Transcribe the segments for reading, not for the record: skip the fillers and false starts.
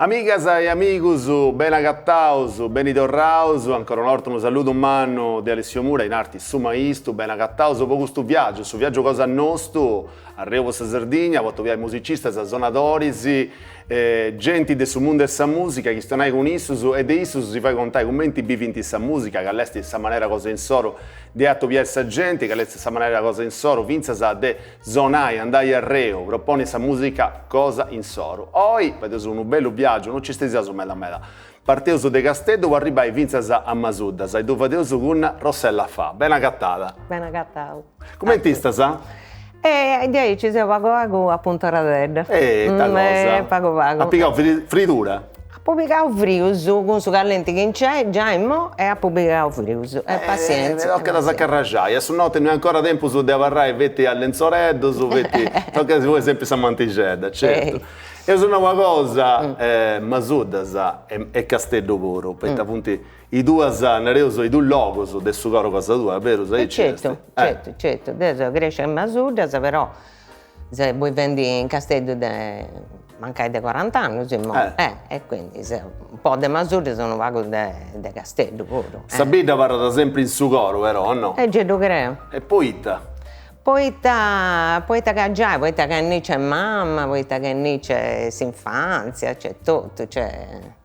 Amigas e amigus, beni agataus, beni torraus, ancora una 'orta unu saludu mannu de Alessio Mura, in arti su maistu, beni agataus po custu viaggiu, su viaggiu cosa nostu, arreu po sa Sardigna, po atobiai musicistas, sonadoris, genti de su mundu 'e sa musica, chistionai cun issus e de issus si fai contai cumenti bivint sa musica, call'est sa manera cosa insoru de atobiai sa genti, call'est sa manera cosa insoru fintzas de Sonai, andai arreu, proponi sa musica cosa insoru. Oi fadeus unu bellu viaggiu, no nci stesiaus meda meda. Parteus de Casteddu po arribbai fintzas a Masuddas e ddu fadeus cun Rossella Faa. Bene agatada. Bene agatau. Cumenti istas? E diaici seu pagu pagu apuntoradedda. E ita cosa? Pagu pagu. As pigau fridura? Apu pigau frius cun su callenti chi nc'est giai immo e apu pigau frius e passienzia. Tocat a s'acarraxai, a su note no est ancora tempus de abarrai feti a lentzoreddus, feti, tocat a si ponni sempri sa mantixedda, certu. Eus nau una cosa, Masuddas e Casteddu puru, poita funt is duas, nareus, is dus logus de su coro cosa tua, berus, aici est? Certu, certu, certu, deu seu crescia in Masuddas, però Seu bivendi in Casteddu de mancai de corant'annus immoi, eh e quindi seu un po' de Masuddas e unu pagu de de Casteddu puru. Sa bidda abarrat sempri in su coru però, o no? E gei ddu creu. E poita? Poita, poita ca giai, poita ca innì c'est mama, poita ca innì c'est s'infanzia, c'est totu, c'est.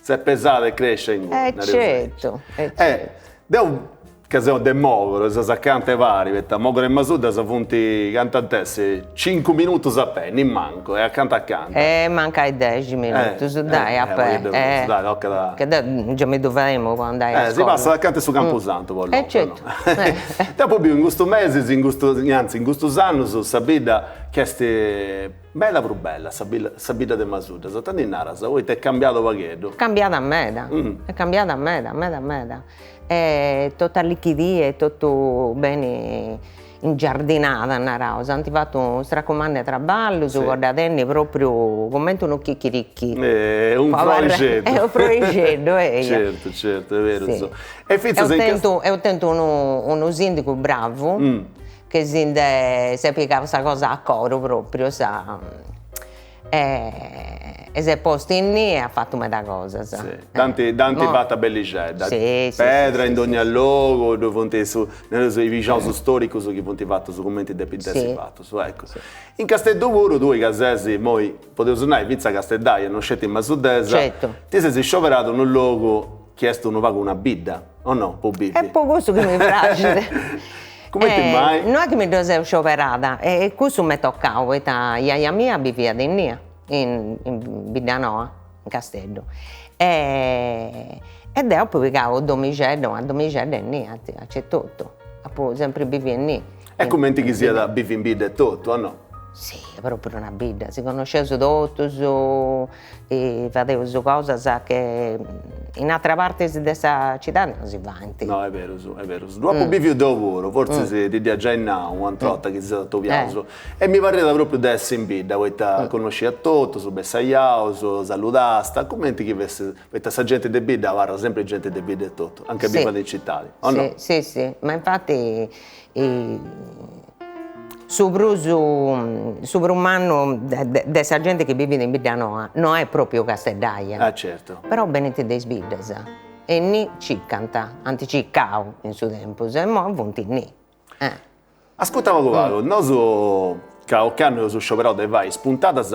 S'est pesada e crescia inguni. E certu, e certu. Deu Ca seu de Mogoro, seus acanta 'e pari, poita Mogoro e Masuddas funt, cantu ant essi, cincu minutus a pei, nimancu, est acanta acanta. E mancai dexi minutus, dai, a pei. Dai, tocat. Ca deu già mi ddu femu po andai a scola. Si passat acanta 'e su Campusantu po lompi. E certu. Deu apu biu in custus mesis, in custus, anzi in custus annus, sa bidda chi est meda prus bella, sa sa bidda de Masuddas, ita ndi naras, poita est cambiada u' pagheddu. Cambiada meda, est cambiada meda, meda meda. E totu allichidia e totu beni ingiardinada, naraus, ant fatu unu stracu mannu 'e traballus po dda tenni propriu cumenti unu chichirichi. Unu frorixeddu. Unu frorixeddu, eia. Certu, certu, est berus. E fintzas in Eus tentu, tentu unu unu sindigu bravu chi si nde s'est pigau sa cosa a coru propriu sa E s'est postu innì e at fatu meda cosas. Si, dd'ant dd'ant fata bellixedda. Si, si. Pedra in dogna logu, ddoi funt su, nareus, is bixaus storicus chi funt fatus cumenti depint essi fatus, eccu. In Casteddu puru, tui ca ses, immoi, podeus nai fintzas casteddaia, non sceti masuddesa, ti ses scioberada unu logu chi est unu pagu una bidda, o no, po bivi? E po cussu chi mi praxit. Cumenti mai? No est chi mi ddu seu scioberada, e cussu m'est tocau, poita jaja mia biviat innia, in Biddanoa, in Casteddu, e deu apu pigau domixedda, una domixedda innia, aici etotu, apu sempri biviu innì. E cumenti chi siat a bivi in bidda etotu, o no? Si, est propriu una bidda, si connosceus totus E fadeus cosas che in atras partis de sa citadi non si faint. No, est berus, est berus. Ddu apu biviu deu puru, fortzis ti dd'ia giai nau u'antra 'orta chi si seus atobiaus. E mi parriat propriu de essi in bidda, poita connoscia totus, bessaiaus, saludasta, cumenti chi fessit, poita sa genti de bidda abarrat sempri genti de bidda etotu, anca bivat in citadi, o no? Si, si, ma infati Su prus su prus mannu de sa genti chi bivit in Biddanoa no est propriu casteddaia. Ah certu. Però benint de is biddas e innì circant, ant circau in su tempus e imoi funt innì. Ascurta pagu pagu, nosu ca ocannu eus scioberau de fai is puntadas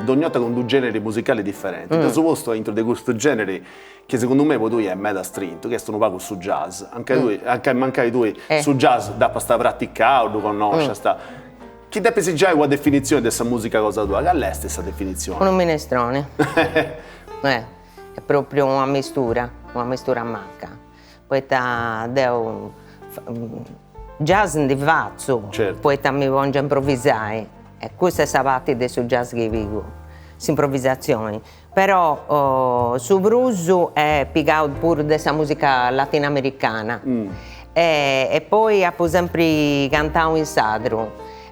dogna 'orta cun d'u generi musicali diferenti, dd'eus postu aintru de custu generi chi segundu mei po tui est meda strintu, chi est unu pagu su jazz, anca tui, anca mancai tui su jazz dd'apast praticau, ddu connosciast, chi depis giai una definitzioni de sa musica cosa tua, call'est sa definitzioni? Unu minestroni, est propriu una mistura, una mistura macca, poita deu jazz ndi fatzu, poita mi pongiu a improvisai e custa est sa parti de su jazz chi pigu, s'improvisatzioni Però su prus est pigau puru de sa musica latinoamericana e poi apu sempri cantau in sadru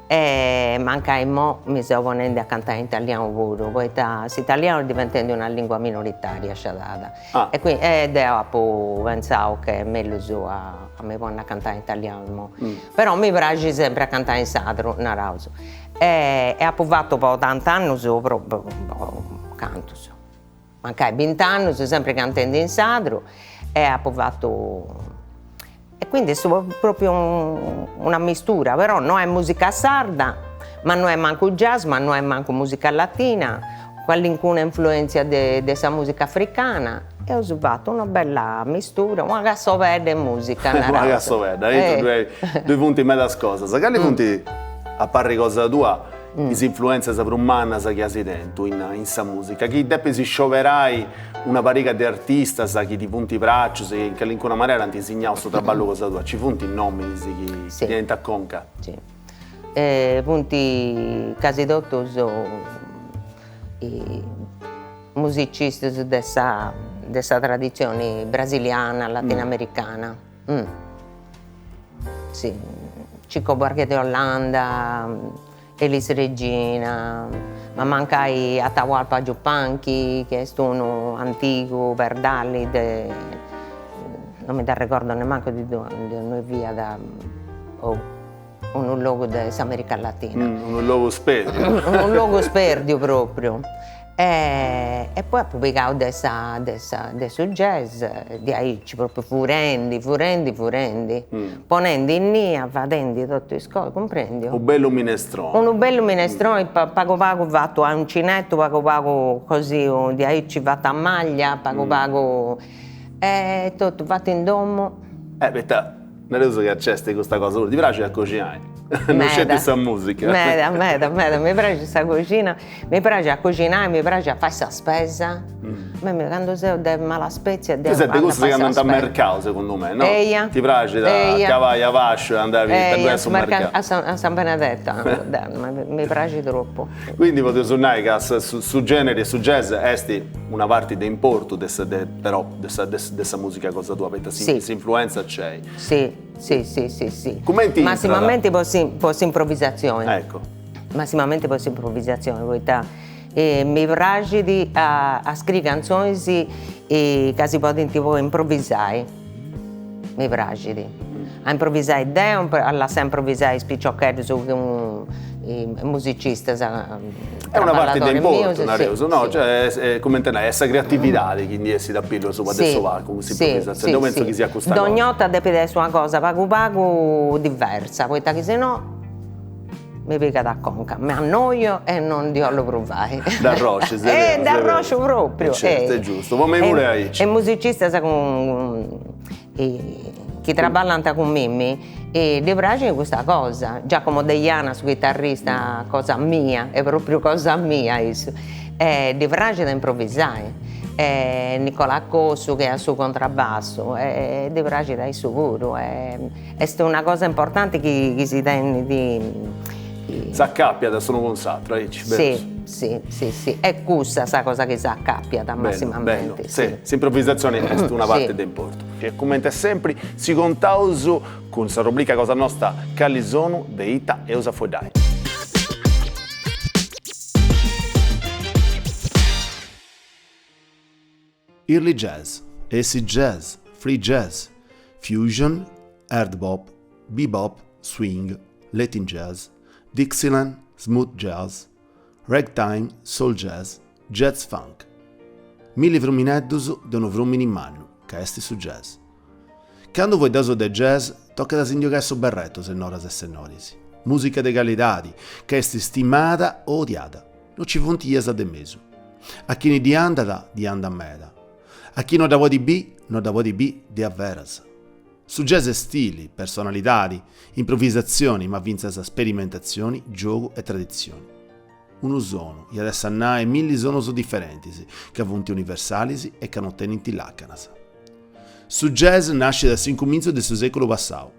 e mancai immo mi seu ponendi a cantai in italianu puru, poita s'italianu est diventendi una lingua minoritaria sciadada e quindi e deu apu pentzau che est mellus a mi ponni a cantai in italianu immo. Però mi praxit sempri a cantai in sadru, naraus. E apu fatu po tant'annus. cantus, mancai bint'annus sempri cantendi in sadru e apu fatu, e quindi est propriu una mistura, però no est musica sarda, ma no est mancu jazz, ma no est mancu musica latina, calincuna influenzia de de sa musica africana, eus fatu una bella mistura, una cassobedda 'e musica, naraus. Una cassobedda, aintru ddoi funt medas cosas. Cali funt, a parri cosa tua, is influenzias prus mannas chi as tentu in sa musica, chi depis scioberai una pariga de artistas chi ti funt praxius e chi in calincuna manera ant signau su traballu cosa tua, nci funt nominis chi ti benint a conca? Si, funt casi totus musicistas de sa de sa traditzioni brasiliana, latinoamericana. Si, Chico Buarque de Holanda, Elis Regina, ma mancai Atahualpa Yupanqui, chi est unu antigu perdali de, non mi dd'arregordo nemmancu de innui fiat, oh, unu logu de s'America Latina. Unu logu sperdiu. Unu logu sperdiu propriu. E poi apu pigau de sa de sa de su jazz, diaici propriu furendi furendi furendi, ponendi innia, fadendi totu is cosas, cumprendiu? Unu bellu minestroni. Unu bellu minestroni pagu pagu fatu a uncinettu, pagu pagu cosiu diaici fatu a maglia, pagu pagu e totu fatu in domu. Eh poita Nareus ca nc'est custa cosa puru, ti praxit a coxinai? Non sceti sa musica. Meda, meda, meda, mi praxit sa coxina, mi praxit a coxinai, mi praxit a fai sa spesa. A mei candu seu de mala spezia deu Tui ses de cussus chi andant a mercau, segundu mei, no? Eia. Ti praxit a cabai a basciu e andai a biri ita ddoi est a su mercau. A San Benedetto andu deu, mi praxit tropu. Quindi podeus nai ca su generi 'e su jazz est una parti de importu de sa de però de sa de sa musica cosa tua, poita s'influenza nc'est. Si, si, si, si, si. Cumenti intrat? Massimamenti po po s'improvvisatzioni. Ecco. Massimamenti po s'improvvisatzioni, poita mi praxit a a scriri cantzonis ca si podint poi improvisai, mi praxit. A improvisai deu, a lassai improvisai is piciocheddus cun is musicistas Est una parti de importu, nareus, no? Cioè, cumenti nai, est sa creatividadi chi ndi essit a pillu asuba de su palcu, cun s'improvisatzioni, deu pentzu chi siat custa cosa. Dogna 'orta depit essi una cosa pagu pagu diversa, poita chi sennò mi pigat a conca, mi annoio e non ndi 'ollu prus fai. Dd'arroscis, est beru. Dd'arrosciu propriu. Certu, est giustu, po mei puru est aici. E musicistas cun chi traballant cun mimmi e ddi praxit custa cosa, Giacomo Deiana su chitarrista cosa mia, est propriu cosa mia issu, e ddi praxit a improvisai, e Nicola Cossu chi est a su contrabbassu e ddi praxit a issu puru e est una cosa importanti chi si tenit S'acapiat s'unu cun s'atru, aici, berus? Si, si, si, est cussa sa cosa chi s'acapiat massimamenti. Bellu, si, s'improvvisatzioni est una parti de importu. E cumenti sempri si contaus cun sa rubrica cosa nosta Cali sonu de ita eus a fueddai. Early jazz, acid jazz, free jazz, fusion, hard bop, bebop, swing, latin jazz, Dixieland, smooth jazz, ragtime, soul jazz, jazz funk. Milli frumineddus de unu frumini mannu, ca est su jazz. Candu fueddaus de jazz, tocat a si ndi 'ogai su berretu, sennoras e sennoris. Musica de calidadi, ca est stimada o odiada. No ci funt 'ias de mesu. A chini ddi andat, ddi andat meda. A chi no dda podit bì, no dda podit bì de averas. Su jazz est stili, personalidadi, improvisatzioni, ma fintzas sperimentatzioni, giogu e traditzioni. Unu sonu, iat essi a nai milli sonus diferentis, ca funt universalis e ca no tenint làcanas. Su jazz nascit a s'incumintzu de su sèculu passau.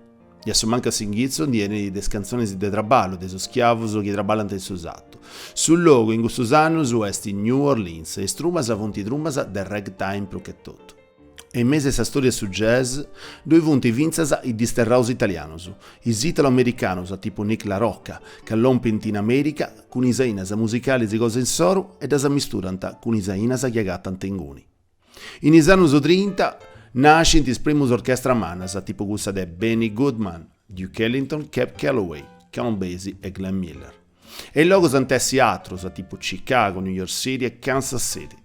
E a su mancu a s'inghitzu ndi 'enit de is cantzonis de traballu de is schiavus chi traballant in su satu. Su logu in custus annus est New Orleans e is trumas funt trumas de ragtime prus che totu. E in mesu 'e sa storia 'e su jazz ddoi funt fintzas is disterraus italianus, is italo-americanus a tipu Nick La Rocca, ca lompint in America cun is ainas musicalis cosa insoru e ddas amisturant cun is ainas chi agatant inguni. In is annus trinta nascint is primus orchestras mannas, tipu cussa de Benny Goodman, Duke Ellington, Cab Calloway, Count Basie e Glenn Miller. E is logus ant essi atrus, a tipu Chicago, New York City e Kansas City.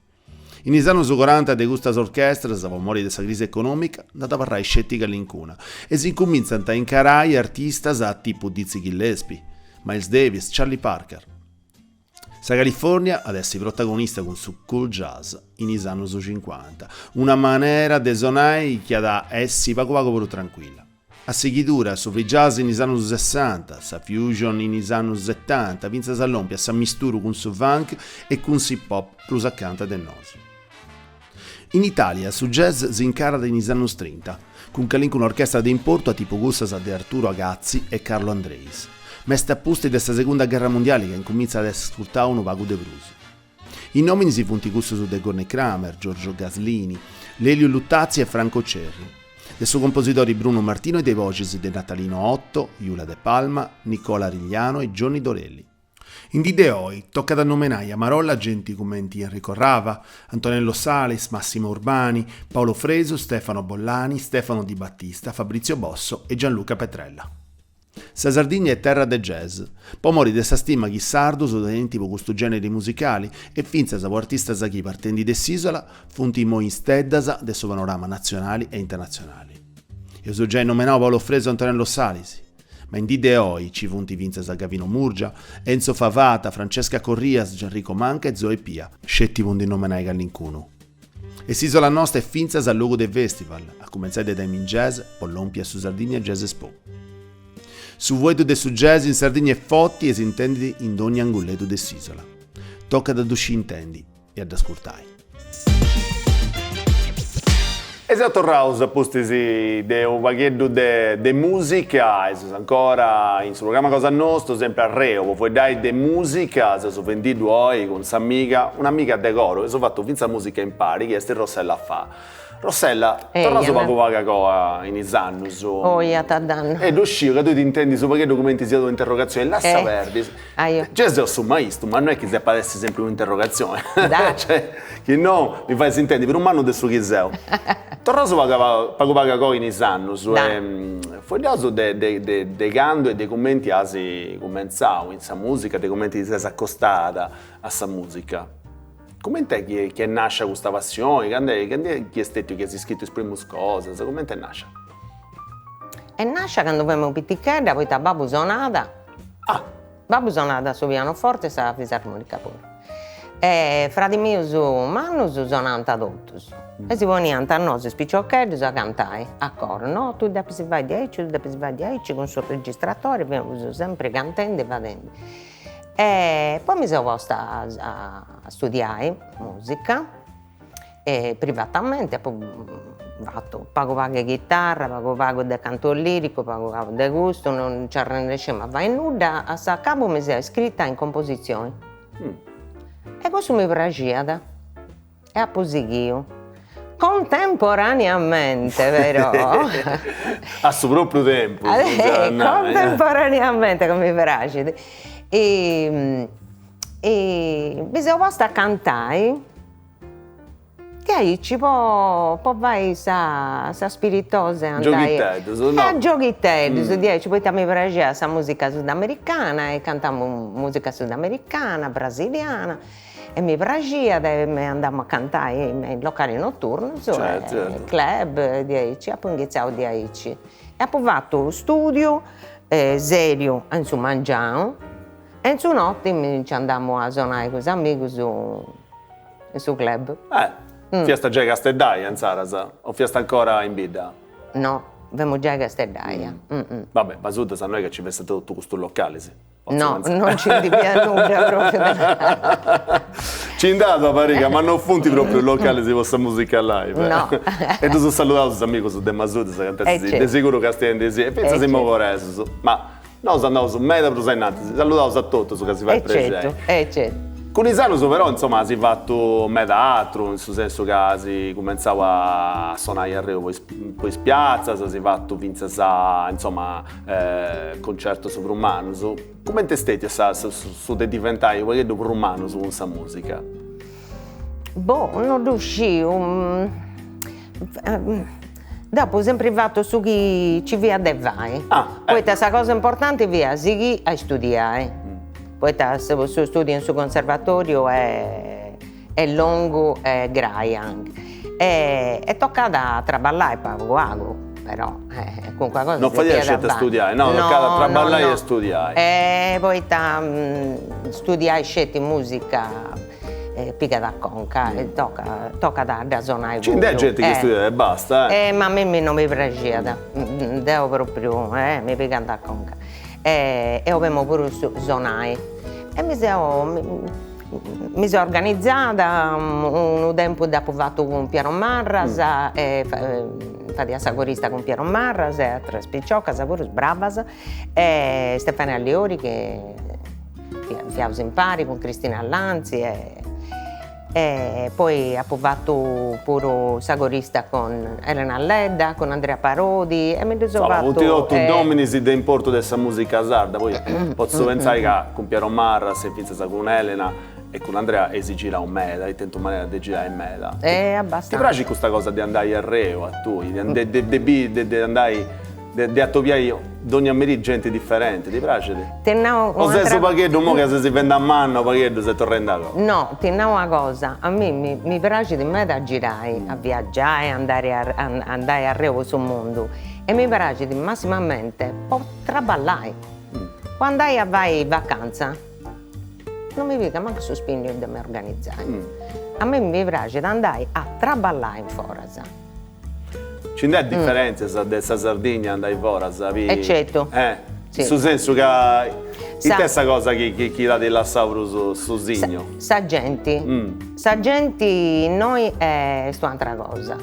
In is annus coranta de custas orchestras, po mori de sa crisi economica, nd'at abarrai sceti calincuna e si incumintzant a incarai artistas a tipu Dizzy Gillespie, Miles Davis, Charlie Parker. Sa California at essi protagonista cun su cool jazz in is annus cincuanta, una manera de sonai chi at a essi pagu pagu prus trancuilla. A sighidura, su free jazz in is annus sessanta, sa fusion in is annus setanta, fintzas a lompi a s'ammisturu cun su funk e cun s'hip hop prus acanta de nosu. In Italia su jazz si incarat in is annus trinta, cun calincuna orchestra de importu a tipu cussas de Arturo Agazzi e Carlo Andreis, ma est a pustis de sa segunda gherra mundiali ca incumintzat a essi ascurtau unu pagu de prus. Is nominis funt cussus de Gordon Kramer, Giorgio Gaslini, Lelio Luttazzi e Franco Cerri, de su composidori Bruno Martino e de is boxis de Natalino Otto, Jula De Palma, Nicola Arigliano e Johnny Dorelli. In dì de oi tocat a nomenai amarolla genti cumenti Enrico Rava, Antonello Salis, Massimo Urbani, Paolo Fresu, Stefano Bollani, Stefano Di Battista, Fabrizio Bosso e Gianluca Petrella. Sa Sardigna est terra de jazz, po mori de sa stima chi is sardus tenint po custu gèneri musicali e fintzas po artistas chi, partendi de s'ìsola, funt immoi is steddas de su panorama natzionali e internatzionali. Eus giai nomenau Paolo Fresu e Antonello Salis, ma in dì de oi ci funt fintzas Gavino Murgia, Enzo Favata, Francesca Corrias, Gianrico Manca e Zoe Pia, sceti po ndi nomenai calincunu. E s'isola nosta est fintzas logu de festival, a cumentzai de Time in Jazz po lompi a su Sardigna Jazz Expo. Su fueddu de su jazz in Sardigna est forti e s'intendit in dogna angulleddu de s'isola. Tocat a ddu scì intendi e a dd'ascurtai. E seus torraus a pustis de unu pagheddu de musica e seus ancora in su programma cosa nostu, sempri arreu po fueddai de musica, seus fendiddu oi cun s'amiga, un'amiga de coru, eus fatu fintzas musica impari, chi est Rossella Faa. Rossella, torraus pagu pagu a coa in is annus. Oi ita dannu. E ddu sciu ca tui t'intendis unu pagheddu cumenti siat un'interrogatzioni, lassa perdi. Gei seu su maistu, ma no est chi depat essi sempri un'interrogatzioni. Cioè, chi no mi fais intendi prus mannu de su chi seu. Torraus pagu pagu pagu a coa in is annus e fueddaus de de de candu e de cumenti as cumentzau in sa musica, de cumenti ti ses acostada a sa musica. Cumenti est chi chi est nascia custa passioni, candu est candu est chi est stetiu chi as iscritu is primus cosas, cumenti est nascia? Est nascia candu femu pitichedda poita babbu sonat Ah! Babbu sonat su pianoforte e sa fisarmonica puru. E fradis mius mannus sonant totus e si poniant a nosu is piciocheddus a cantai a coro, no tui depis fai diaici, tui depis fai diaici, cun su registratori fiaus sempri cantendi e fadendi. E poi mi seu posta a studiai musica e privatamente apu fatu pagu pagu 'e chitarra, pagu pagu de cantu liricu, pagu pagu de custu, non nci arrennescemu a fai nudda, a s'acabu mi seu iscrita in composizioni e cussu mi praxiat e apu sighiu. Contemporaneamente però A su propriu tempus Contemporaneamente ca mi praxit mi seu posta a cantai Diaici po po fai sa sa spiritosa e andai Gioghiteddus, no? A gioghiteddus, diaici, poita mi praxiat sa musica sudamericana e cantamu musica sudamericana, brasiliana e mi praxiat e andamu a cantai me in locali noturnus e club, diaici, apu inghitzau diaici. E apu fatu studiu seriu in su mangianu e in su noti mi nci andamu a sonai cun is amigus In su club. Eh, fiasta giai casteddaia insaras o fiasta ancora in bidda? No, femu giai casteddaia. Vabbè, Masuddas no est ca ci fessant totu custus localis. No, non nci ndi fiat nudda propriu. Ci nd'at una pariga, ma non funt propriu localis po sa musica live. No. E ddus saludaus is amigus de Masuddas ca ant essi de siguru castiendisì e fintzas is mogoresus. Ma Nosu andaus meda prus ainnantis, saludaus a totus ca si fait prexeri. E certu, e certu. Cun is annus però insoma as fatu meda atru, in su sensu ca as cumentzau a sonai arreu po is po is piatzas, as fatu fintzas insoma concertus prus mannus. Cumenti est stetiu sa su de diventai u' pagheddu prus mannus cun sa musica? Boh, no ddu sciu Deu apu sempri fatu su chi ci fiat de fai, poita sa cosa importanti fiat sighì a istudiai. Poita su studiu in su conservatoriu est longu e grai anche. E tocat a traballai pagu pagu, però calincuna cosa Non fadiat sceti a studiai, no, tocat a traballai e studiai. E poita studiai sceti musica pigat a conca e tocat a dda sonai puru. Nci nd'est genti chi studiat e basta eh. Ma a mimmi non mi praxiat, deu propriu mi pigant a conca. E 'olemu puru sonai e mi seu mi seu organizada, unu tempus dd'apu fatu cun Piero Marras e fadia sa corista cun Piero Marras e ateras piciocas puru bravas e Stefania Liori chi fiaus impari cun Cristina Lanzi e e poi apu fatu puru sa corista cun Elena Ledda, cun Andrea Parodi e mi ddu seu fatu. Funt totus nominis de importu de sa musica sarda, poi potzu pentzai ca cun Piero Marras e fintzas cun Elena e cun Andrea eis girau meda, eis tentu manera de girai meda. E abbastanza. Ti praxit custa cosa de andai arreu a tui, de de biri de andai De atobiai dogna merì genti diferenti, ti praxit? Ti nau O ses u' pagheddu imoi ca ses diventada manna u' pagheddu ses torrendi agoa? No, ti nau una cosa, a mimmi mi praxit meda a girai, a viaggiai, andai andai arreu po su mundu e mi praxit massimamente po traballai. Po andai a fai vacanza non mi pigat mancu su spinniu de mi organizai. A mimmi mi praxit andai a traballai in foras. Nci nd'est diferentzias de sa Sardigna andai foras? E certu. Eh, in su sensu ca ita est sa cosa chi chi t'at lassau prus su signu? Sa genti. Sa genti innoi est u'atera cosa.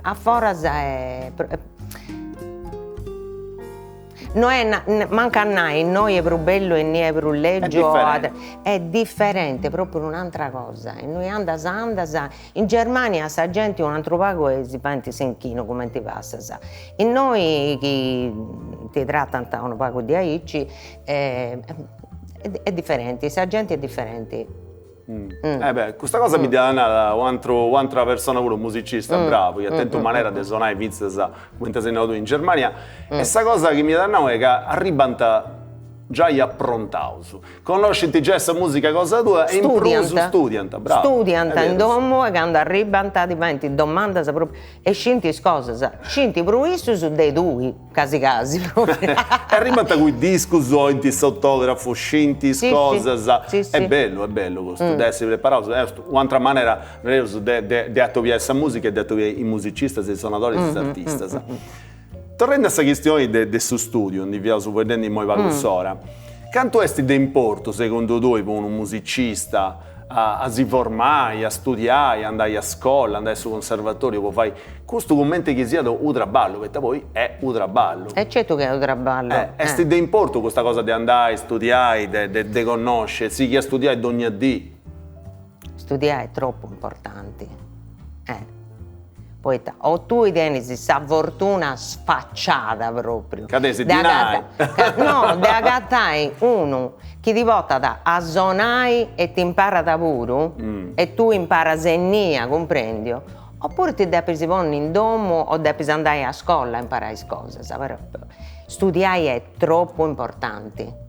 A foras est No est mancu a nai innoi est prus bellu e innì est prus lègiu, est diferente, propriu un'antra cosa, innui andas andas, in Germania sa genti un'antru pagu e si faint s'inchinu cumenti passas, innoi chi ti tratant unu pagu diaici est diferenti, sa genti est diferenti. Eh beh, custa cosa mi dd'iat nada u'antru u'antra persona puru, musicista bravu, chi at tentu manera de sonai fintzas, cumenti as nau tui, in Germania, e sa cosa chi m'iat nau est ca arribant giai aprontaus, connoscint giai sa musica cosa tua e in prus studiant, bravu. Studiant in domu e candu arribant ti faint domandas propriu e scint is cosas, scint prus issus de tui. Casi casi propriu. E arribant cun is discus, 'olint s'autografu, scint is cosas, est bellu, est bellu custu, de essi preparaus, est u'antra manera, nareus, de de atobiai sa musica e de atobiai is musicistas, is sonadoris, is artistas. Torrendi a sa chistioni de de su studiu, ndi fiaus fueddendi immoi pagu s'ora, cantu est de importu segundu tui po unu musicista a si formai, a studiai, a andai a scola, andai a su conservatoriu po fai custu cumenti chi siat u' traballu, poita poi est u' traballu. E certu chi est u' traballu. Est de importu custa cosa de andai, studiai, de de connosci, sighi a studiai dogna dì. Studiai est tropu importanti. Poita o tui tenis sa fortuna sfaciada propriu. Ca tenis dinai. No, de agatai unu chi ti portat a sonai e ti imparat puru, e tui imparas innia, cumprendiu, oppuru ti depis ponni in domu o depis andai a scola a imparai is cosas, però studiai est tropu importanti.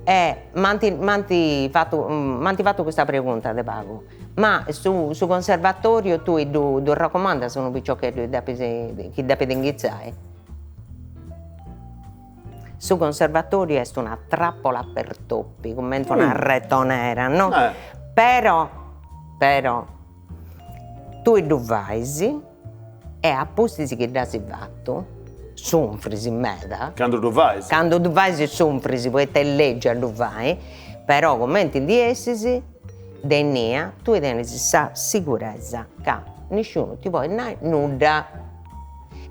E m'ant m'ant fatu m'ant fatu custa pregunta de pagu Ma su su conservatoriu tui ddu ddu racumandas a unu piciocheddu chi depis chi depit inghitzai? Su conservatoriu est una trappola per topi, cumenti una retonera, no? Però, però, tui ddu fais e a pustis chi dd'as fatu, sunfris meda. Candu ddu fais? Candu ddu fais sunfris, poita est lègiu a ddu fai, però cumenti ndi essis De innia tui tenis sa siguresa ca nisciunu ti podit nai nudda.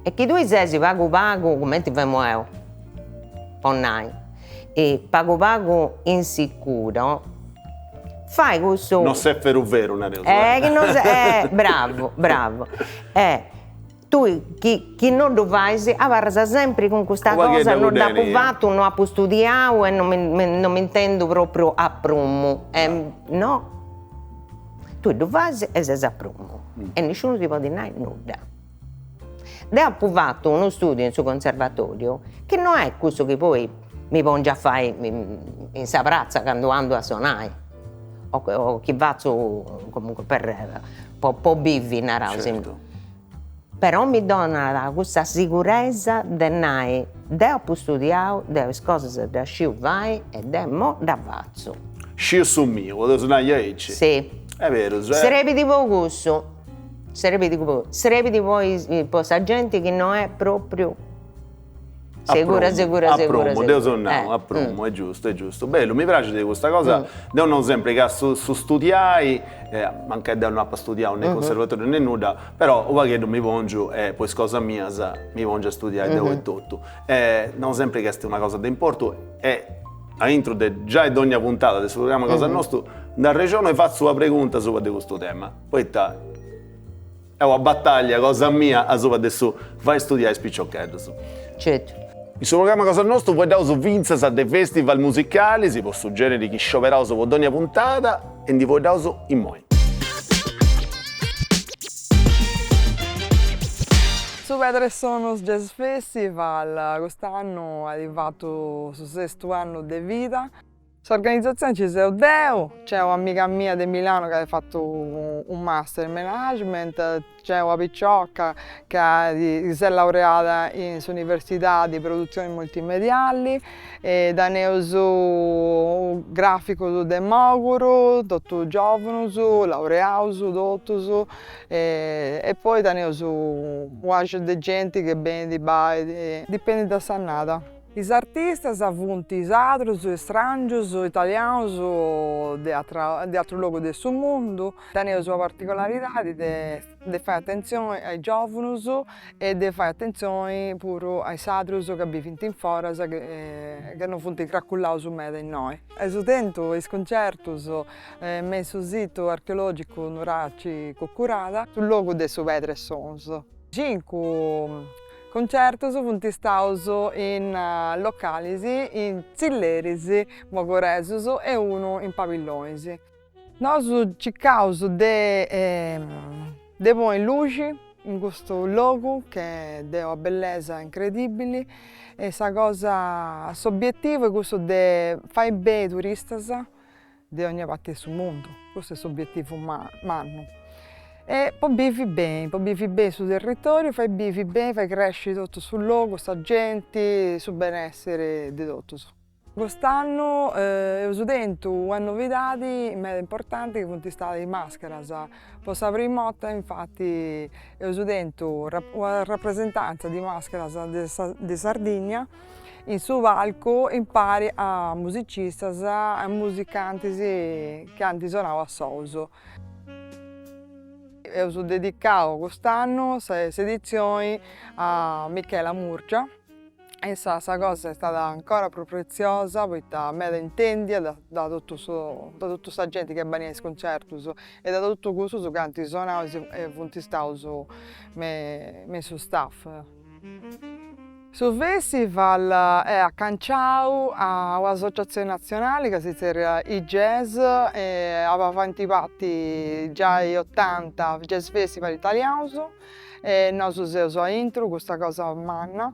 E chi tui ses pagu pagu, cumenti femu 'eu, po nai, pagu pagu insicuro, fai cussu. No ses veru veru, nareus. Eh chi no ses, bravu, bravu. Tui chi chi no ddu fais abarras sempri cun custa cosa, no dd'apu fatu, no apu studiau e no mi no m'intendu propriu a prumu. E no, tui ddu fais e ses a prumu e nisciunu ti podit nai nudda. Deu apu fatu unu studiu in su conservatoriu chi no est cussu chi poi. mi pongiu a fai in sa pratza candu andu a sonai o chi fatzu comunque per po bivi naraus. Certu. Però mi donat cussa siguresa de nai, deu apu studiau, deu is cosas ddas sciu fai e deu imoi dda fatzu. Sciu su miu, podeus nai aici? Si. Est berus, eh? Srebit po cussu, srebit po, srebit po sa genti chi no est propriu Segura, segura, segura. A prumu, deu seu nau, a prumu, est giustu, est giustu. Bellu, mi praxit custa cosa, deu nau sempri ca su su studiai, mancai deu no apa studiau ne conservatoriu ne nudda, però u' pagheddu mi pongiu e po is cosas mias mi pongiu a studiai deu etotu. E nau sempri ca est una cosa de importu e aintru de giai dogna puntada de su programma cosa nostu nd'arrexonu e fatzu una pregunta asuba de custu tema, poita Est una bataglia cosa mia asuba de su fai studiai is piciocheddus. Certu. In su programma cosa nostu fueddaus fintzas de festival musicalis, po su generi chi scioberaus po dònnia puntada e ndi fueddaus immoi. Su Pedra 'e Sonus Jazz Festival cust'annu at fatu su sestu annu de vida. S'organizatzioni nci seu deu, nc'est un'amiga mia de Milano ca at fatu u' master in management, nc'est una picioca ca s'est laureada in s'universidadi produzioni multimediali e teneus graficus de Moguru, totus giovunus, laureaus totus e poi teneus u' de genti chi benit bai, dipendit de s'annada. Is artistas funt sadrus, strangius, italianus de de aterus logus de su mundu. Teneus una particolaridadi de de fai atentzioni a is giovunus e de fai atentzioni puru a is sadrus ca bivint in foras ca non funt cracullaus meda innoi. Eus tentu is cuncertus me in su situ archeologicu Nuraci Cuccurada, su logu de su Pedra 'e Sonus. Cincu Cuncertus funt istaus in localis, in tzilleris mogoresus e unu in Pabillonis. Nosu circaus de de ponni luxi in custu logu che est de una bellesa incredibili e sa cosa s'obietivu est cussu de fai benni turistas de ogna parti de su mundu, custu est s'obietivu mannu. E po bivi beni, po bivi beni su territoriu, fai bivi beni, fai cresci totu su logu, sa genti, su benesseri de totus. Cust'annu eus tentu una novidadi meda importanti chi funt istadas is mascheras, po sa prima 'orta infati eus tentu una rapresentanza de mascheras de Sardigna in su palcu impari a musicistas e musicantis chi ant sonau a solus. Eus dedicau cust'annu s'edizioni a Michela Murgia e sa sa cosa est stada ancora prus pretziosa poita meda intendia da da totu su da totu sa genti chi est benia a is cuncertus e da totus cussus chi ant sonau e funt istaus me in su staff. Su festival est acanciau a un'associatzioni natzionali ca si zerriat I-Jazz e auba faint parti giai otanta jazz festival italianus e nosu seus aintru custa cosa manna.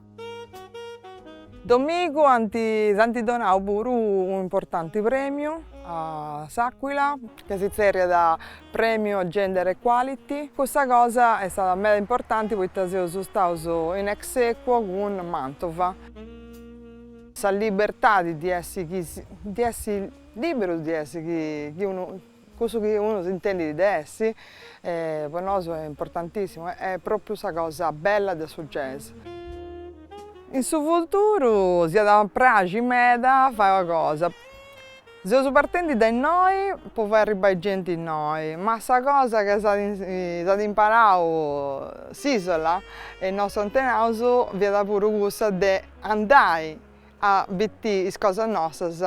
Domigu ant s'ant donau puru unu importanti premiu a S'Aquila ca si zerriat Premio Gender Equality. Custa cosa est stada meda importanti poita seus staus in ex aequo cun Mantova. Sa libertadi di essi chi di essi liberus di essi chi chi unu cussu chi unu s'intendit de essi po nosu est importantissimu, est propriu sa cosa bella de su jazz. In su futuru s'iat a praxi meda fai una cosa, seus partendi de innoi po fai arribbai genti innoi, ma sa cosa ca s'at imparau s'isola e is nostus antenaus fiat puru cussa de andai a bitì is cosas nostras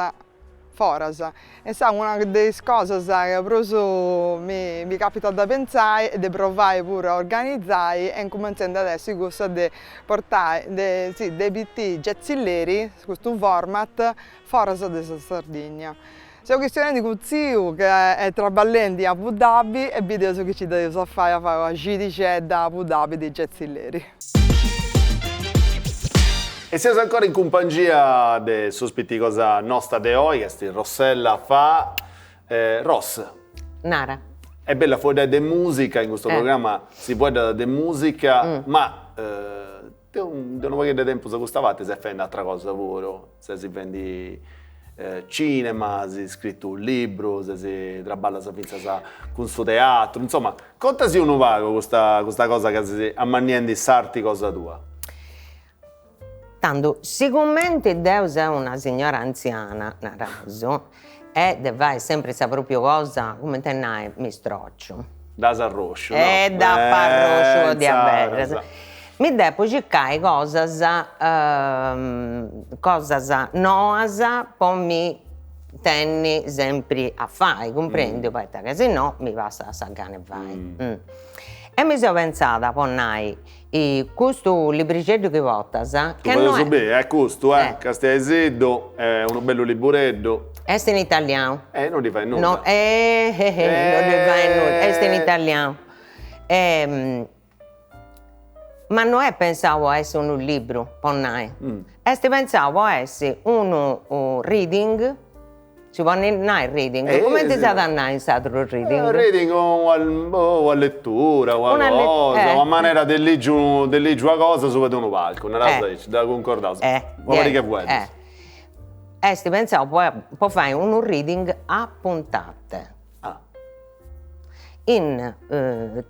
foras. E sa una de is cosas ca prus mi mi capitat de pentzai e de provai puru a organizai est incumentzendi at essi cussa de portai de si de bitì Jazzilleri, custu format, foras de sa Sardigna. Seu chistionendi cun tziu ca est traballendi in Abu Dhabi e bideus chi nci dda eus a fai a fai una cidixedda a Abu Dhabi de Jazzilleri. E. E seus ancora in cumpangia de s'ospiti cosa nosta de oi, est Rossella Fa. Ros. Nara. Est bellu a fueddai de musica, in custu programma si fueddat de musica, ma de unu pagheddu de tempus a custa parti ses fendi atera cosa puru, ses fendi cinema, as scritu librus, ses traballas fintzas cun su teatru, insoma, contasi unu pagu custa custa cosa ca ses ammanniendi s'arti cosa tua. Tandu, sigumenti deu seu una signora antziana, naraus, e de fai sempri sa propriu cosa, cumenti a nai, mi strociu. Dd'as arrosciu, no? E dd'apu arrosciu po diaveras. Mi depu circai cosas cosas noas po mi tenni sempri a fai, cumprendiu, poita ca si no mi passat sa gana 'e fai. E mi seu pentzada po nai Custu librixeddu chi portas, che no est. Est custu, eh, castiaisiddu, est unu bellu libureddu. Est in italianu. E non ddi fait nudda. No, eh, non ddi fait nudda, est in italianu. Ma no est pensau po essi unu libru, po nai. Est pensau po essi unu reading Si podit nai reading, cumenti s'at a nai in sardu reading? Reading una lettura, una cosa, una manera de ligi de ligi una cosa asuba de unu palcu, naraus aici, dda cuncordaus, una pariga 'e fueddus. Est pentzau po fai unu reading a puntate. In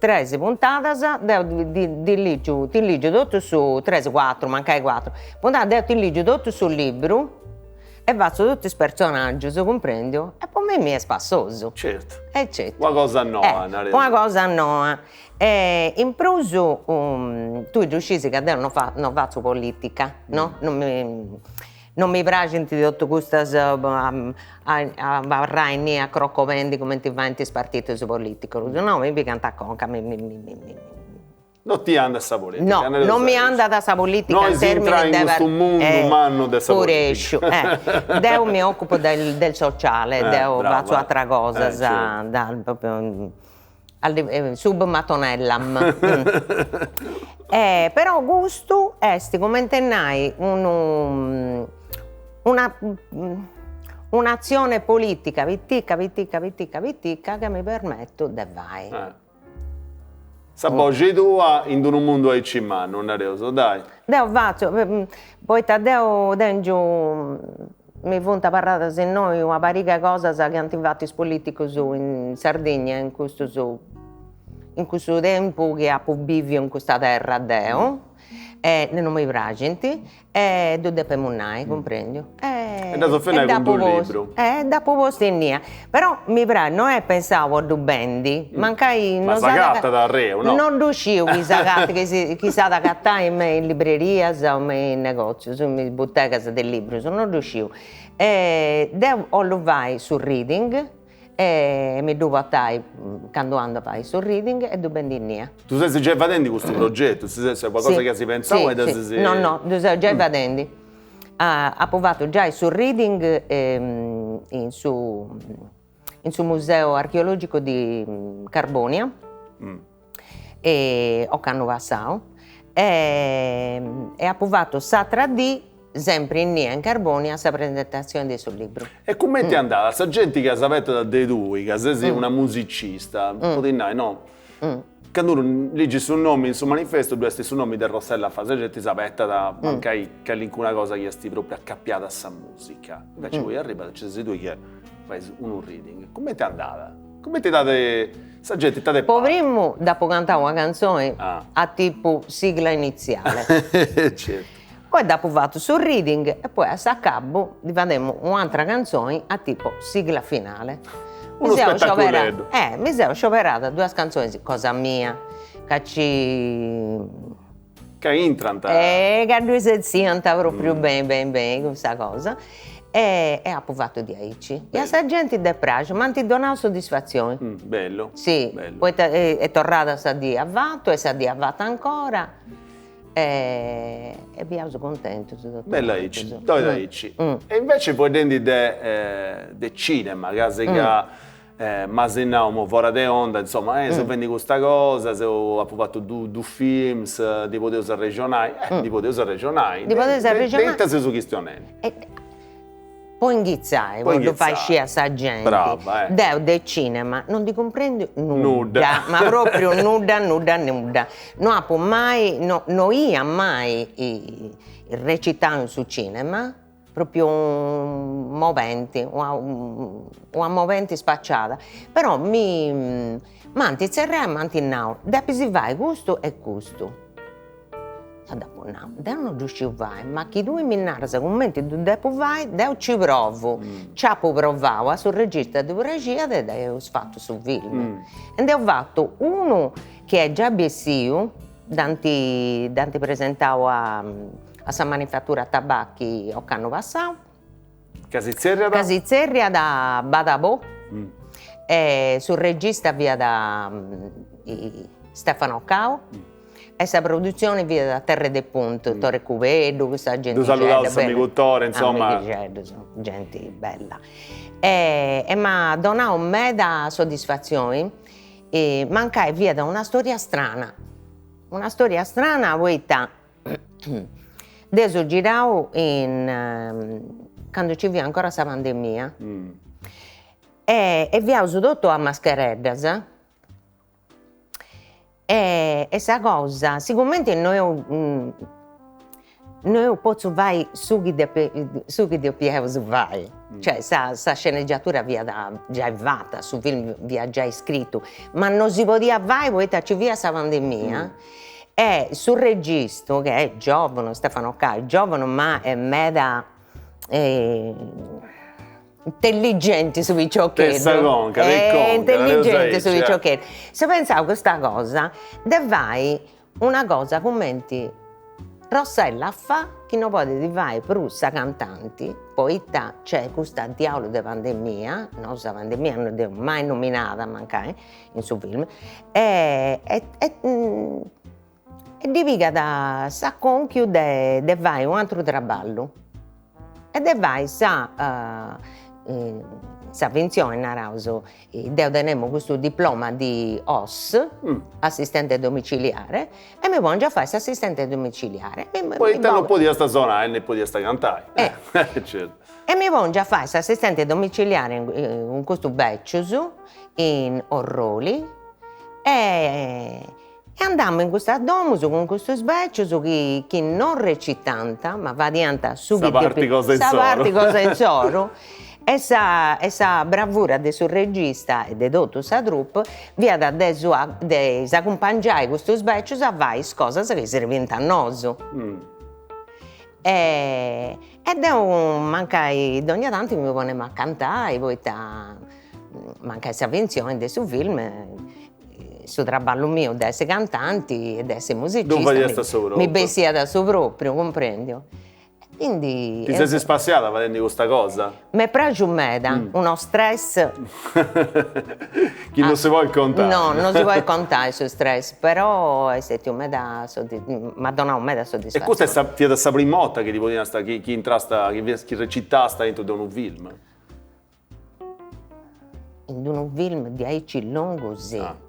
tres puntadas deu ti lìgiu ti lìgiu totu su, tres cuatru, mancai cuatru puntadas, deu ti lìgiu totu su libru e fatzu totu is personaggius, cumprendiu? E po mei est spassosu. Certu. E certu. Una cosa noa, nareus. Una cosa noa. E in prus tui ddu scisi ca deu no no fatzu politica, no, non mi Non mi praxint totu custas a abarrai innì acrocobendi cumenti faint is partidus politicus, no, mi pigant a conca, mi mi mi mi. No ti andat sa politica. No, non mi andat sa politica in termini de. No in custu mundu mannu de sa politica. Pure Deu mi occupo del del sociale, deu fatzu atras cosas, propriu sub matonellam. Però custu est comente nai unu una un'atzione politica pitica pitica pitica pitica ca mi permetu de fai. Sa boxi tua in d'unu mundu aici mannu, nareus, dai. Deu fatzu, poita deu tengiu Mi funt abarradas innoi una pariga 'e cosas chi ant fatu is politicus in Sardigna in custus in cussu tempus chi apu biviu in custa terra deu e non mi praxint e ddu depemus nai, cumprendiu. E dd'as a fai cun d'unu libru. E dd'apu postu innia. Però mi praxit, no est pensau po ddu bendi, mancai no s'agatat arreu, no? No ddu sciu chi s'agatat, chi s'at agatai me in librerias o me in negozius, me is butegas de librus, no ddu sciu. Deu 'ollu fai su reading e mi ddu portai candu andu a fai su reading e ddu bendu innia. Ddu ses giai fadendi custu progetu, est una cosa chi as pentzau e dda ses. No no, ddu seu giai fadendi. Apu fatu giai su reading in su in su museu archeologico di Carbonia e ocannu passau e apu fatu s'atra dì sempri innia in Carbonia sa presentazioni de su libru. E cumenti est andada? Sa genti chi s'abetat de tui, ca ses una musicista, podit nai, no, Candu unu ligit su nomi in su manifestu ddu est su nomi de Rossella Fa, sa genti s'abetat mancai calincuna cosa chi est propriu acapiada a sa musica, inveci poi arribat nci ses tui chi fais unu reading. Cumenti est andada? Cumenti t'at sa genti t'at Po primu dd'apu cantau una cantzoni a tipu sigla iniziale. Certu. Poi dd'apu fatu su reading e poi a s'acabu ndi fademu u'antra cantzoni a tipo sigla finale. Unu spettaculeddu. Eh, mi seu scioberada duas cantzonis cosa mia, ca ci Ca intrant. Eh, ca ddui setziant propriu beni beni beni cussa cosa e apu fatu diaici. E a sa genti dd'est praxiu, m'ant donau soddisfatzioni. Bellu. Si, poita est torrada sa dì avatu e sa dì avatu ancora E fiaus cuntentus totu Bella aici, totu aici. E invece fueddendi de de cinema, casi ca. M'as nau imoi fora de onda, insoma, eh, seu fendi custa cosa, seu, apu fatu dus films, ndi podeus arrexonai, eh, ndi podeus arrexonai. Ndi podeus arrexonai. De ita seus chistionendi? Po inghitzai, po ddu fai scì a sa genti. Brava, eh. Deu de cinema non ndi cumprendiu nudda, ma propriu nudda nudda nudda. No apu mai, no no ia mai recitau in su cinema, propriu moventi, una una moventi spaciada, però mi m'ant tzerriau e m'ant nau, depis fai custu e custu. E dd'apu nau, deu no ddu sciu fai, ma chi tui mi naras cumenti ddu depu fai, deu ci provu. Ci apu provau, a su regista ddi praxiat e eus fatu su film. E nd'eus fatu unu chi est giai bessiu, dd'ant dd'ant presentau a a sa Manifattura Tabacchi ocannu passau. Ca si zerriat? Ca si zerriat Badabò e su regista fiat Stefano Cau e sa produtzioni fiat Terre de Punt, Tore Cubeddu, custa gentixedda. Ddu saludaus s'amigu Tore, insoma. Amighixeddus, genti bella. E m'at donau meda soddisfatzioni, mancai fiat una storia strana, una storia strana poita Dd'eus girau in candu nci fiat ancora sa pandemia e fiaus totu a maschereddas e sa cosa, sigumenti no eus no eus potziu fai su chi su chi depiaus fai, cioè sa sa sceneggiatura fiat giai fata, su film fiat giai scritu, ma no si podiat fai poita nci fiat sa pandemia E su registu, che est giovanu, Stefano Cau, est giovanu ma est meda intelligenti su piciocheddu. De sa conca, de conca. Intelligenti su piciocheddu. S'est pentzau custa cosa de fai una cosa cumenti Rossella fa chi no podit fai prus sa cantanti, poita nc'est custa diaulu de pandemia, no sa pandemia no dd'eus mai nominada mancai, in su film, e e ddi pigat s'aconchiu de de fai u' ateru traballu e de fai sa sa fintzioni naraus, deu tenemu custu diploma di OSS, assistente domiciliare, e mi pongiu a fai s'assistente domiciliare. Poita non podiast sonai ne podiast cantai. Certu. E mi pongiu a fai s'assistente domiciliare cun custus becius in Orroli e e andamu in custas domus cun custus becius chi chi non recitant ma fadiant su chi sa parti cosa insoru sa parti cosa insoru e sa e sa bravura de su regista e de totu sa troupe fiat de su de s'acumpangiai custus becius a fai is cosas chi serbint a nosu e e deu mancai dogna tanti mi ponemu a cantai poita mancai sa fintzioni de su film, su traballu miu de essi cantanti e de essi musicista mi bessiat a su propriu, cumprendiu. E quindi. Ti ses spassiada fadendi custa cosa? M'est praxiu meda, unu stress. Chi non si podit contai. No, non si podit contai su stress, però est stetiu meda, m'at donau meda soddisfatzioni. E custa est sa, fiat sa prima 'orta chi ti poniast, chi intrasta, chi recitasta intru de unu film? In d'unu film diaici longu si.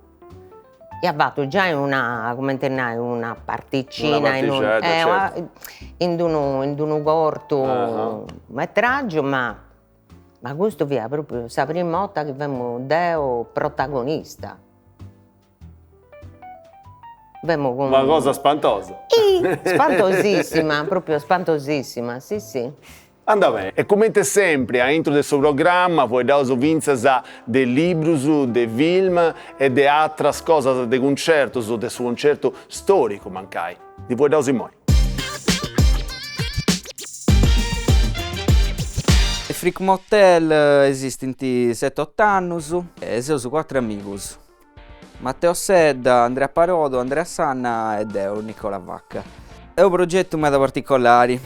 Ia fatu giai una, cumenti nai, una particina una particedda, certu. in d'unu in d'unu cortu metraggiu, ma ma custu fiat propriu sa prima 'orta chi femu deu protagonista. Femu cun. Una cosa spantosa. Spantosissima, propriu spantosissima, si si. Andat beni. E comente sempri aintru de su programma fueddaus fintzas de librus, de film e de atras cosas, de cuncertus, de su cuncertu storicu mancai. Ndi fueddaus immoi. Freak Motel esistint seti-ot'annus e seus cuatru amigus, Matteo Sedda, Andrea Parodo, Andrea Sanna e deu, Nicola Vacca. Est unu progetu meda particolari,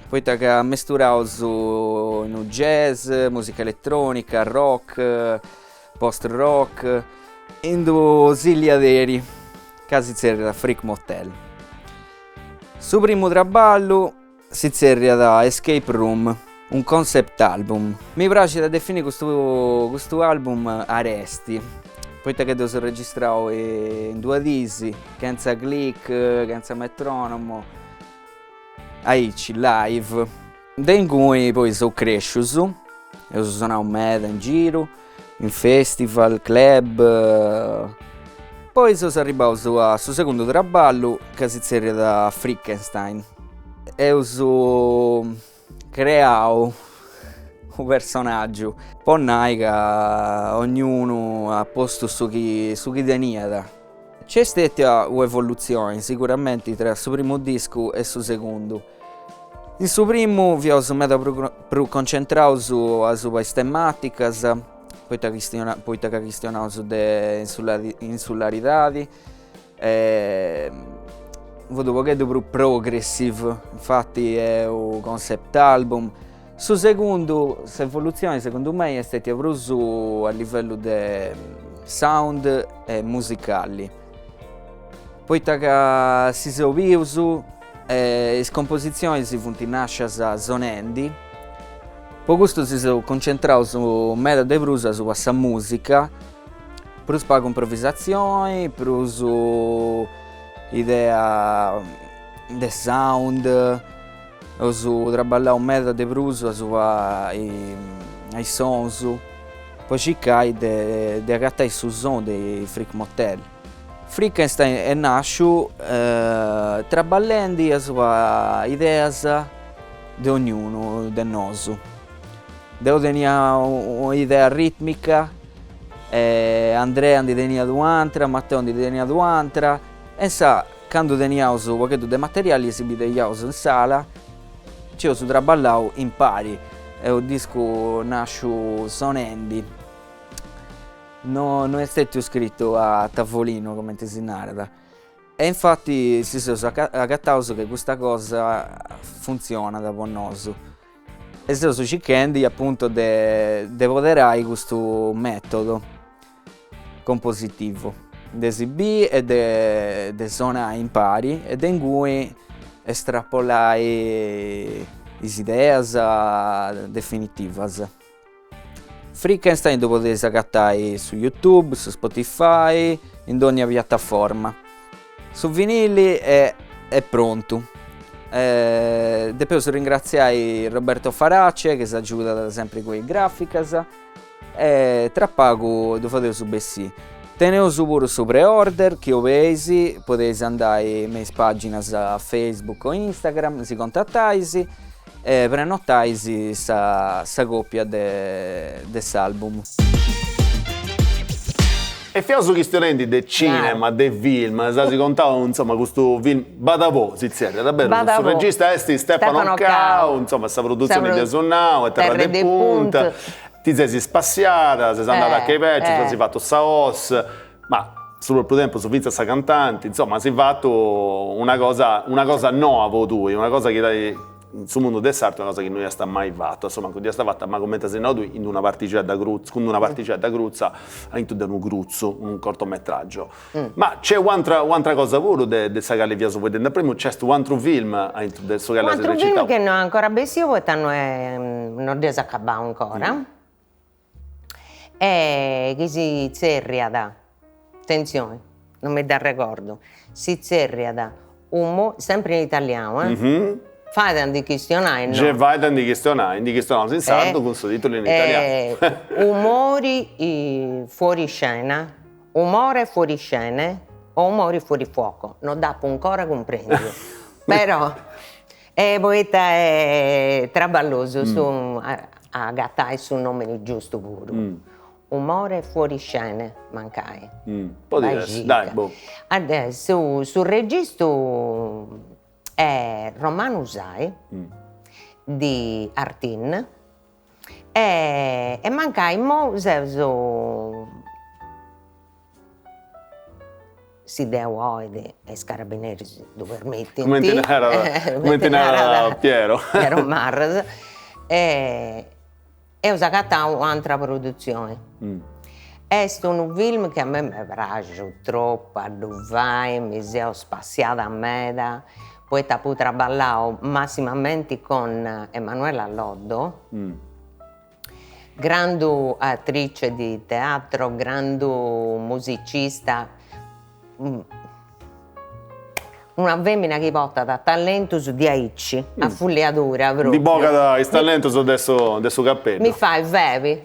poita ca ammesturaus unu jazz, musica eletronica, rock, post rock, in d'unu zilliaderi ca si zerriat Freak Motel. Su primu traballu si zerriat Escape Room. Un concept album. Mi praxit a defini custu custu album aresti, poita ca dd'eus registrau in duas dis, chentza click, chentza metronomo, aici, live. De inguni poi seus crescius, eus sonau meda in giru, in festival, club, poi seus arribbaus a su segundu traballu ca si zerriat Freakenstein. Eus creau u' personaggiu, po nai ca ognunu at postu su chi su chi teniat. Nc'est stetia u'evolutzioni siguramenti tra su primu discu e su segundu. In su primu fiaus meda prus concentraus asuba is tematicas, poita poita ca chistionaus de insularidadi e fut u' pogheddu prus progressive, infati est u' concept album. Su segundu, s'evolutzioni segundu mei est stetia prus a livellu de sound e musicali, poita ca si seus bius e is compositzionis funt nascias sonendi, po custu si seus cuncentraus meda de prus asuba sa musica, prus pagu improvisatzioni, prus idea de sound, eus traballau meda de prus asuba a is sonus po circai de de agatai su sonu de is Freak Motel. Freakenstein est nasciu traballendi asuba ideas de ognunu de nosu. Deu tenia un'idea ritmica e Andrea ndi teniat u'antra, Matteo ndi teniat u'antra e insa candu teniaus u' pogheddu de materiali si bideiaus in sala, nci eus traballau impari, est u' discu nasciu sonendi No no est stetiu scritu a tavolino cumenti si narat e infati si seus agataus che custa cosa funtzionat po nosu e seus circhendi apuntu de de poderai custu metodo compositivu de si biri e de de sonai impari e de inguni estrapolai is ideas definitivas. Freakenstein ddu podeis agatai su YouTube, su Spotify, in dònnia piataforma. Su vinili est prontu. Depeus ringratziai Roberto Farace chi s'agiudat sempri cun is graficas e tra pagu ddu fadeus bessì. Teneus puru su pre-order, chi 'obeis podeis andai me is paginas Facebook o Instagram, si contatais E prenotais sa sa copia de de s'album. E fiaus chistionendi de cinema, de film, s'as contau insoma custu film Badavò si zerriat, berus? Su regista est Stefano Cau, insoma sa produtzioni dd'eus nau, est Terra de Punt, ti ses ispassiada, ses andada a che beccius, as fatu sa 'Oss, ma su propriu tempus fintzas sa cantanti, insoma as fatu una cosa una cosa noa po tui, una cosa chi in su mundu de s'arti una cosa chi no iast mai fatu, a su mancu dd'iast fata, ma cumenti as nau tui, in d'una partixedda crutza, cun d'una partixedda crutza aintru de unu crutzu, unu cortometraggio. Ma c'est u'antra u'antra cosa puru de de sa cali fiaus fueddendi a primu, nc'est u'antru film aintru de su cali as recitau. U'antru film che no est ancora bessiu poita no est no dd'eus acabau ancora E chi si tzerriat, atentzioni, non mi dd'arregordu, si tzerriat umu, sempri in italianu eh, fait a ndi chistionai no? Gei fait a ndi chistionai, ndi chistionaus in sardu cun su titulu in italianu. Umori fuori scena, umore fuori scene o umori fuori fuoco, no dd'apu ancora cumprendiu, però E poita est traballosu su a agatai su nomini giustu puru. Umore fuori scene, mancai. Podit essi, dai, boh. Su su registu est Romano Usai di Artin e mancai imou seus Si Deu 'olit e is carabineris ddu permitint. Cumenti narat, cumenti narat Piero. Piero Marras. Eus agatau u'antra produtzioni. Est unu film chi a mei m'est praxiu tropu a ddu fai, mi seu spassiada meda. poita apu traballau massimamenti con Emanuela Loddo, grandu atrice di teatro, grandu musicista, una femina chi portat talentus diaici, a fulliadura propriu. Ndi bogat is talentus de su de su capeddu. Mi fait febi,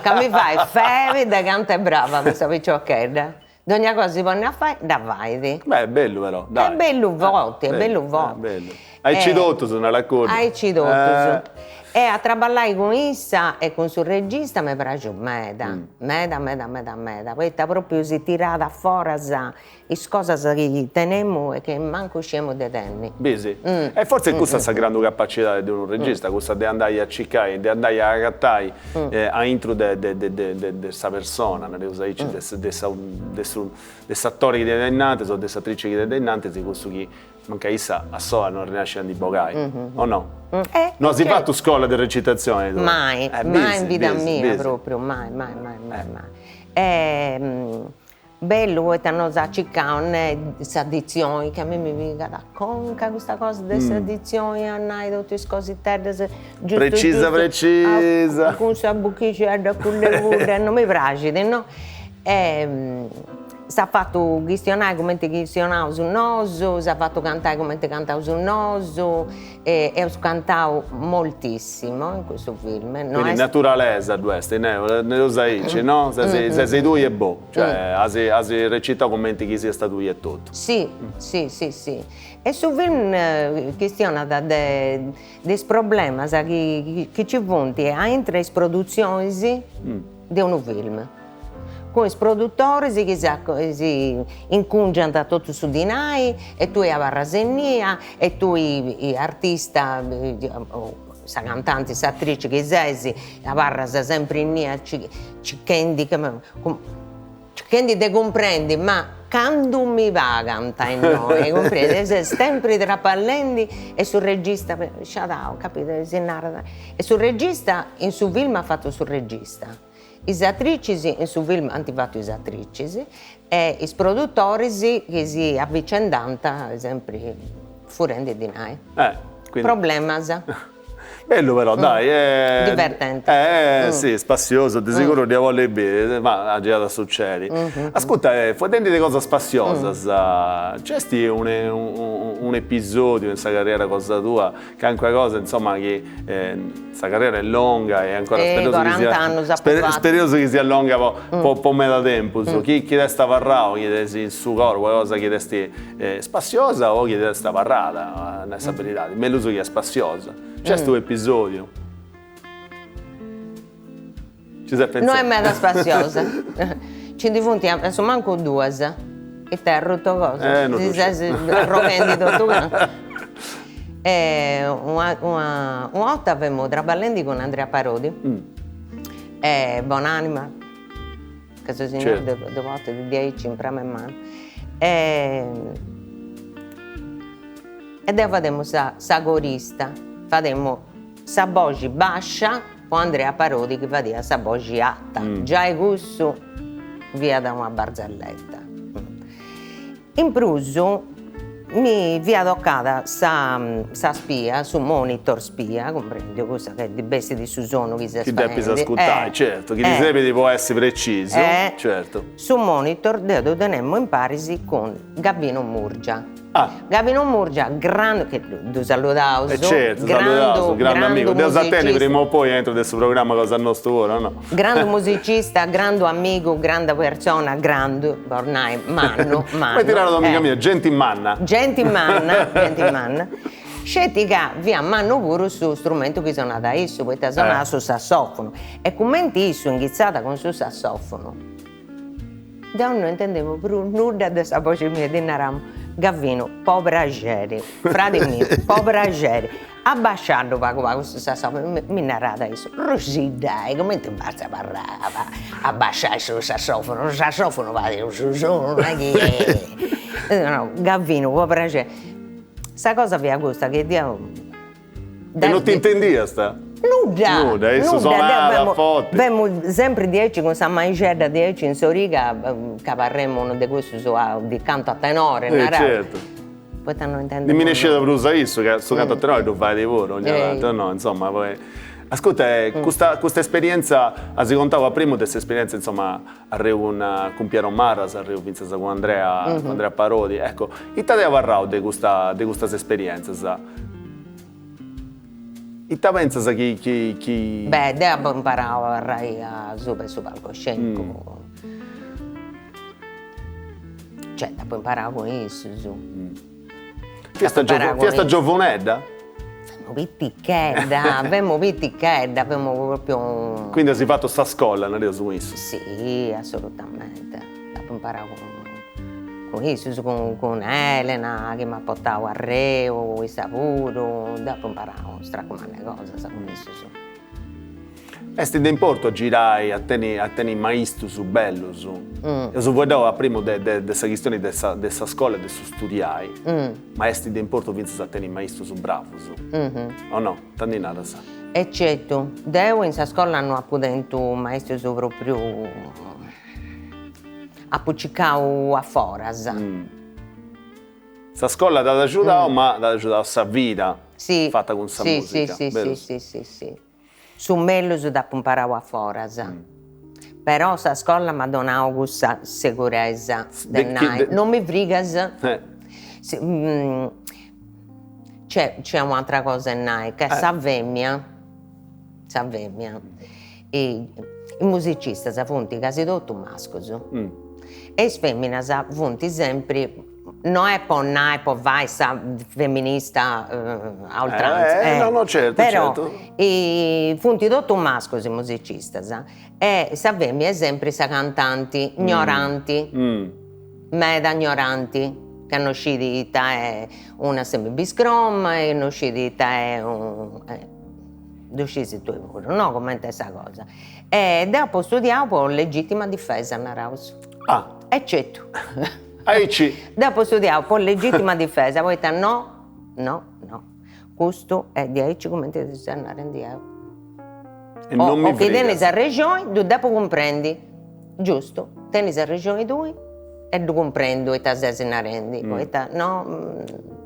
ca mi fait febi de cantu est brava custa piciochedda. Dogna cosa si ponit a fai, dda fait. Beh, est bellu però, dai. Est bellu forti, est bellu forti. Bellu. Aici totus, narat cuddu. Aici totus. E a traballai cun issa e cun su regista m'est praxiu meda, meda meda meda meda, poita propriu si tirat a foras is cosas chi tenemu e chi mancu sciemu de tenni. Bisi? E fortzis custa est sa grandu capacidadi de unu regista, cussa de andai a circai, de andai a agatai aintru de de de de sa persona, nareus aici, de de sa de su de s'attori chi tenit ainnantis o de s'atrici chi tenit ainnantis cussu chi mancai issa a sola no arrennescit a ndi bogai, o no? No as fatu scola de recitazioni tui? Mai, mai in vida mia propriu, mai mai mai mai mai. Bellu poita no s'at circau ne sa ditzioni, chi a mei mi pigat a conca custa cosa de sa ditzioni a nai totu is cositeddas giustu Precisa precisa. Cun sa buchixedda cudda e cudda, non mi praxit no. S'at fatu chistionai cumenti chistionaus nosu, s'at fatu cantai cumenti cantaus nosu e eus cantau moltissimo in custu film. No Quindi naturalesa ddu est, nareus aici, no? Ses ses tui e boh, cioè as as recitau cumenti chi siast tui etotu. Si, si, si, si. E su film chistionat de de is problemas chi chi nci funt aintru 'e is produtzionis de unu film. Cun is produtoris chi si incungiant totu su dinai e tui abarras innia e tui artista sa cantanti, s'atrici chi ses abarras sempri innia circhendi circhendi de cumprendi ma candu mi pagant innoi, cumprendi, ses sempri traballendi e su regista sciadau, capito, si narat, e su regista in su film at fatu su regista Is atricis in su film ant fatu is atricis e is produtoris chi si avvicendant sempri furendi dinai. Eh, quindi. Problemas. Bellu però, dai. Divertente. Eh, sì, spassiosu, de siguru dd'ia bolli biri, ma gei at a sucedi. Ascurta, fueddendi de cosas spassiosas, nc'est un'episodiu in sa carriera cosa tua Calincuna cosa insoma chi sa carriera est longa e ancora spereus chi siat spereus chi siat longa po po meda tempus, chi chi t'est abarrau, chi tenis in su coru, una cosa chi t'est spassiosa o chi t'est abarrada, a nai sa beridadi, mellus chi est spassiosa. Nc'est unu episodiu? Ci ses pentzendi? No est meda spassiosa. Nci ndi funt a su mancu duas. Ita arrutu cosa. Eh, no ddu sciu. Si ses arroghendi totu cantu. Una una 'orta femu traballendi cun Andrea Parodi. E bon'anima, ca su signori ddu portit diaici in prama 'e manu. E deu fademu sa sa corista, fademu sa boxi bascia po Andrea Parodi chi fadiat sa boxi arta, giai cussu fiat una barzelletta. In prus mi fiat tocada sa sa spia, su monitor spia, cumprendiu, cussa chi ti bessit su sonu chi ses faendi. Chi depis ascurtai, certu, chi ti serbit po essi precisu, certu. Su monitor deu ddu tenemu imparis cun Gavino Murgia. Ah. Gavino Murgia, grandu, che ddu saludaus. E certu, saludaus, grandu amigu. Dd'eus a tenni prima o poi aintru de su programma cosa nostu puru, no? Grandu musicista, grandu amigu, granda persona, grandu, po nai, mannu, mannu. Cumenti narat un'amiga mia, genti manna. Genti manna, genti manna. Sceti ca fiat mannu puru su strumentu chi sonat issu, poita sonat su sassofonu. E cumenti issu inghitzat cun su sassofonu Deu no intendemu prus nudda de sa boxi mia, ddi naramu, Gavinu, po praxeri, fradi miu, po praxeri, abasciaddu pagu pagu su sassofonu, mi narat issu, Rosì dai, cumenti fatzu a abasciai su sassofonu, su sassofonu fait su sonu, non est chi No, Gavinu, po praxeri. Sa cosa fiat custa, chi deu E non t'intendiast? Nudda! Nudda, issu sonat forti. Femu sempri diaici cun sa manixedda diaici in s'origa ca parremu unu de cussus di canto a tenore, naraus. Certu. Poita no intendu. Ndi minesciat prus a issu ca su cantu a tenore ddu fait puru ogna tantu, no, insomma poi. Ascurta, custa custa esperienza, as contau a primu de s'esperienza insomma arreu cun cun Piero Marras, arreu finzas cun Andrea cun Andrea Parodi, ecco, ita t'est abarrau de custa de custas esperienzas? Ita pentzas chi chi chi. Beh, deu apu imparau a abarrai asuba 'e su palcoscenicu. Cioè, dd'apu imparau cun issus. Fiasta fiasta giovunedda? Femu pitichedda, femu pitichedda, femu propriu. Quindi as fatu sa scola, nareus, cun issus? Sì, assolutamente, dd'apu imparau cun issus, cun Elena chi m'at portau arreu, issa puru, deu apu imparau unu stracu mannu 'e cosas cun issus. Est de importu a girai, a tenni a tenni maistus bellus. Eus fueddau a primu de de de sa chistioni de sa de sa scola e de su studiai, ma est de importu fintzas a tenni maistus bravus, o no? Ita ndi naras? E certu, deu in sa scola no apu tentu maistus propriu, apu circau a foras. Sa scola t'at agiudau, ma t'at agiudau sa vida fata cun sa musica, berus? Si, si, si, si. Su mellus dd'apu imparau a foras, però sa scola m'at donau cussa seguresa de nai, non mi frigas, nc'est u'atera cosa 'e nai, ca sa femina, sa femina, is musicistas funt casi totus mascus e is feminas funt sempri No est po nai, po fai sa feminista a oltranza, eh no no certu però funt totus mascus is musicistas e sa femina est sempri sa cantanti, ignoranti, meda ignoranti, ca no scit ita est una semibiscroma e no scit ita est u ddu scis tui puru, no, cumenti est sa cosa. E deu apu studiau po legittima difesa, naraus. Ah. E certu. Aici. Deu apu studiau po legittima difesa, poita no, no, no, custu est diaici cumenti ddu seu narendi deu. E non mi O chi tenis arrexoni, ddu depu cumprendi. Giustu, tenis arrexoni tui e ddu cumprendu ita ses narendi, poita no,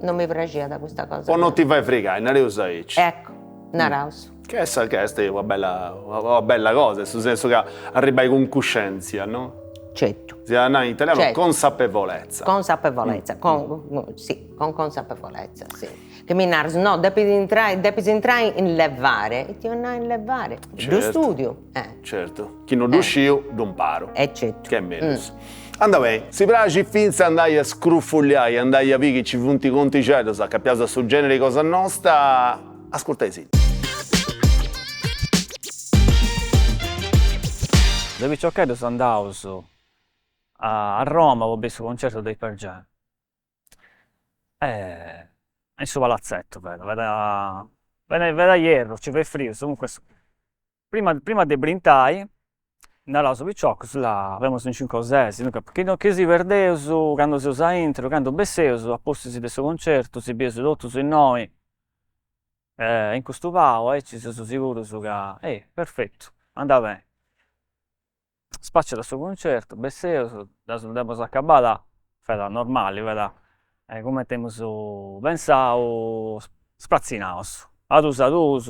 non mi praxiat custa cosa. Po non ti fai frigai, nareus aici. Ecco, naraus. Che est, che est una bella, una bella cosa, in su sensu ca arribai cun cuscienzia, no? Certu. Si iat a nai in italianu certo. Consapevolezza. Consapevolezza, con, sì, con consapevolezza, sì. Chi mi naras, no, depis intrai, depis intrai in levare, ita 'olit nai levare? Certo. Ddu studiu, eh. Certo, chi no ddu sciu, ddu imparu. E certu. Che est mellus. Andat beni. Si praxit fintzas andai a scrufuliai, andai a biri chi ci funt contixeddus acapiaus a su generi cosa nosta, ascurtai De piciocheddos andaus a Roma po biri su concertu de Pearl Jam e in su palazzetto fiat, fiat fiat ierru, nci fiat frius, comunque prima prima de brintai naraus a is piciocus, là femus in cincu o ses, duncas chi no chi si perdeus candu seus aintru, candu besseus a pustis de su concertu si bieus totus innoi in custu pagu aici seus sigurus ca, ehi, perfettu, andat beni. Spaciat su cuncertu, besseus, dd'emus acabada, fiat normali, fiat cumenti emus pensau, spratzinaus, a dus a dus,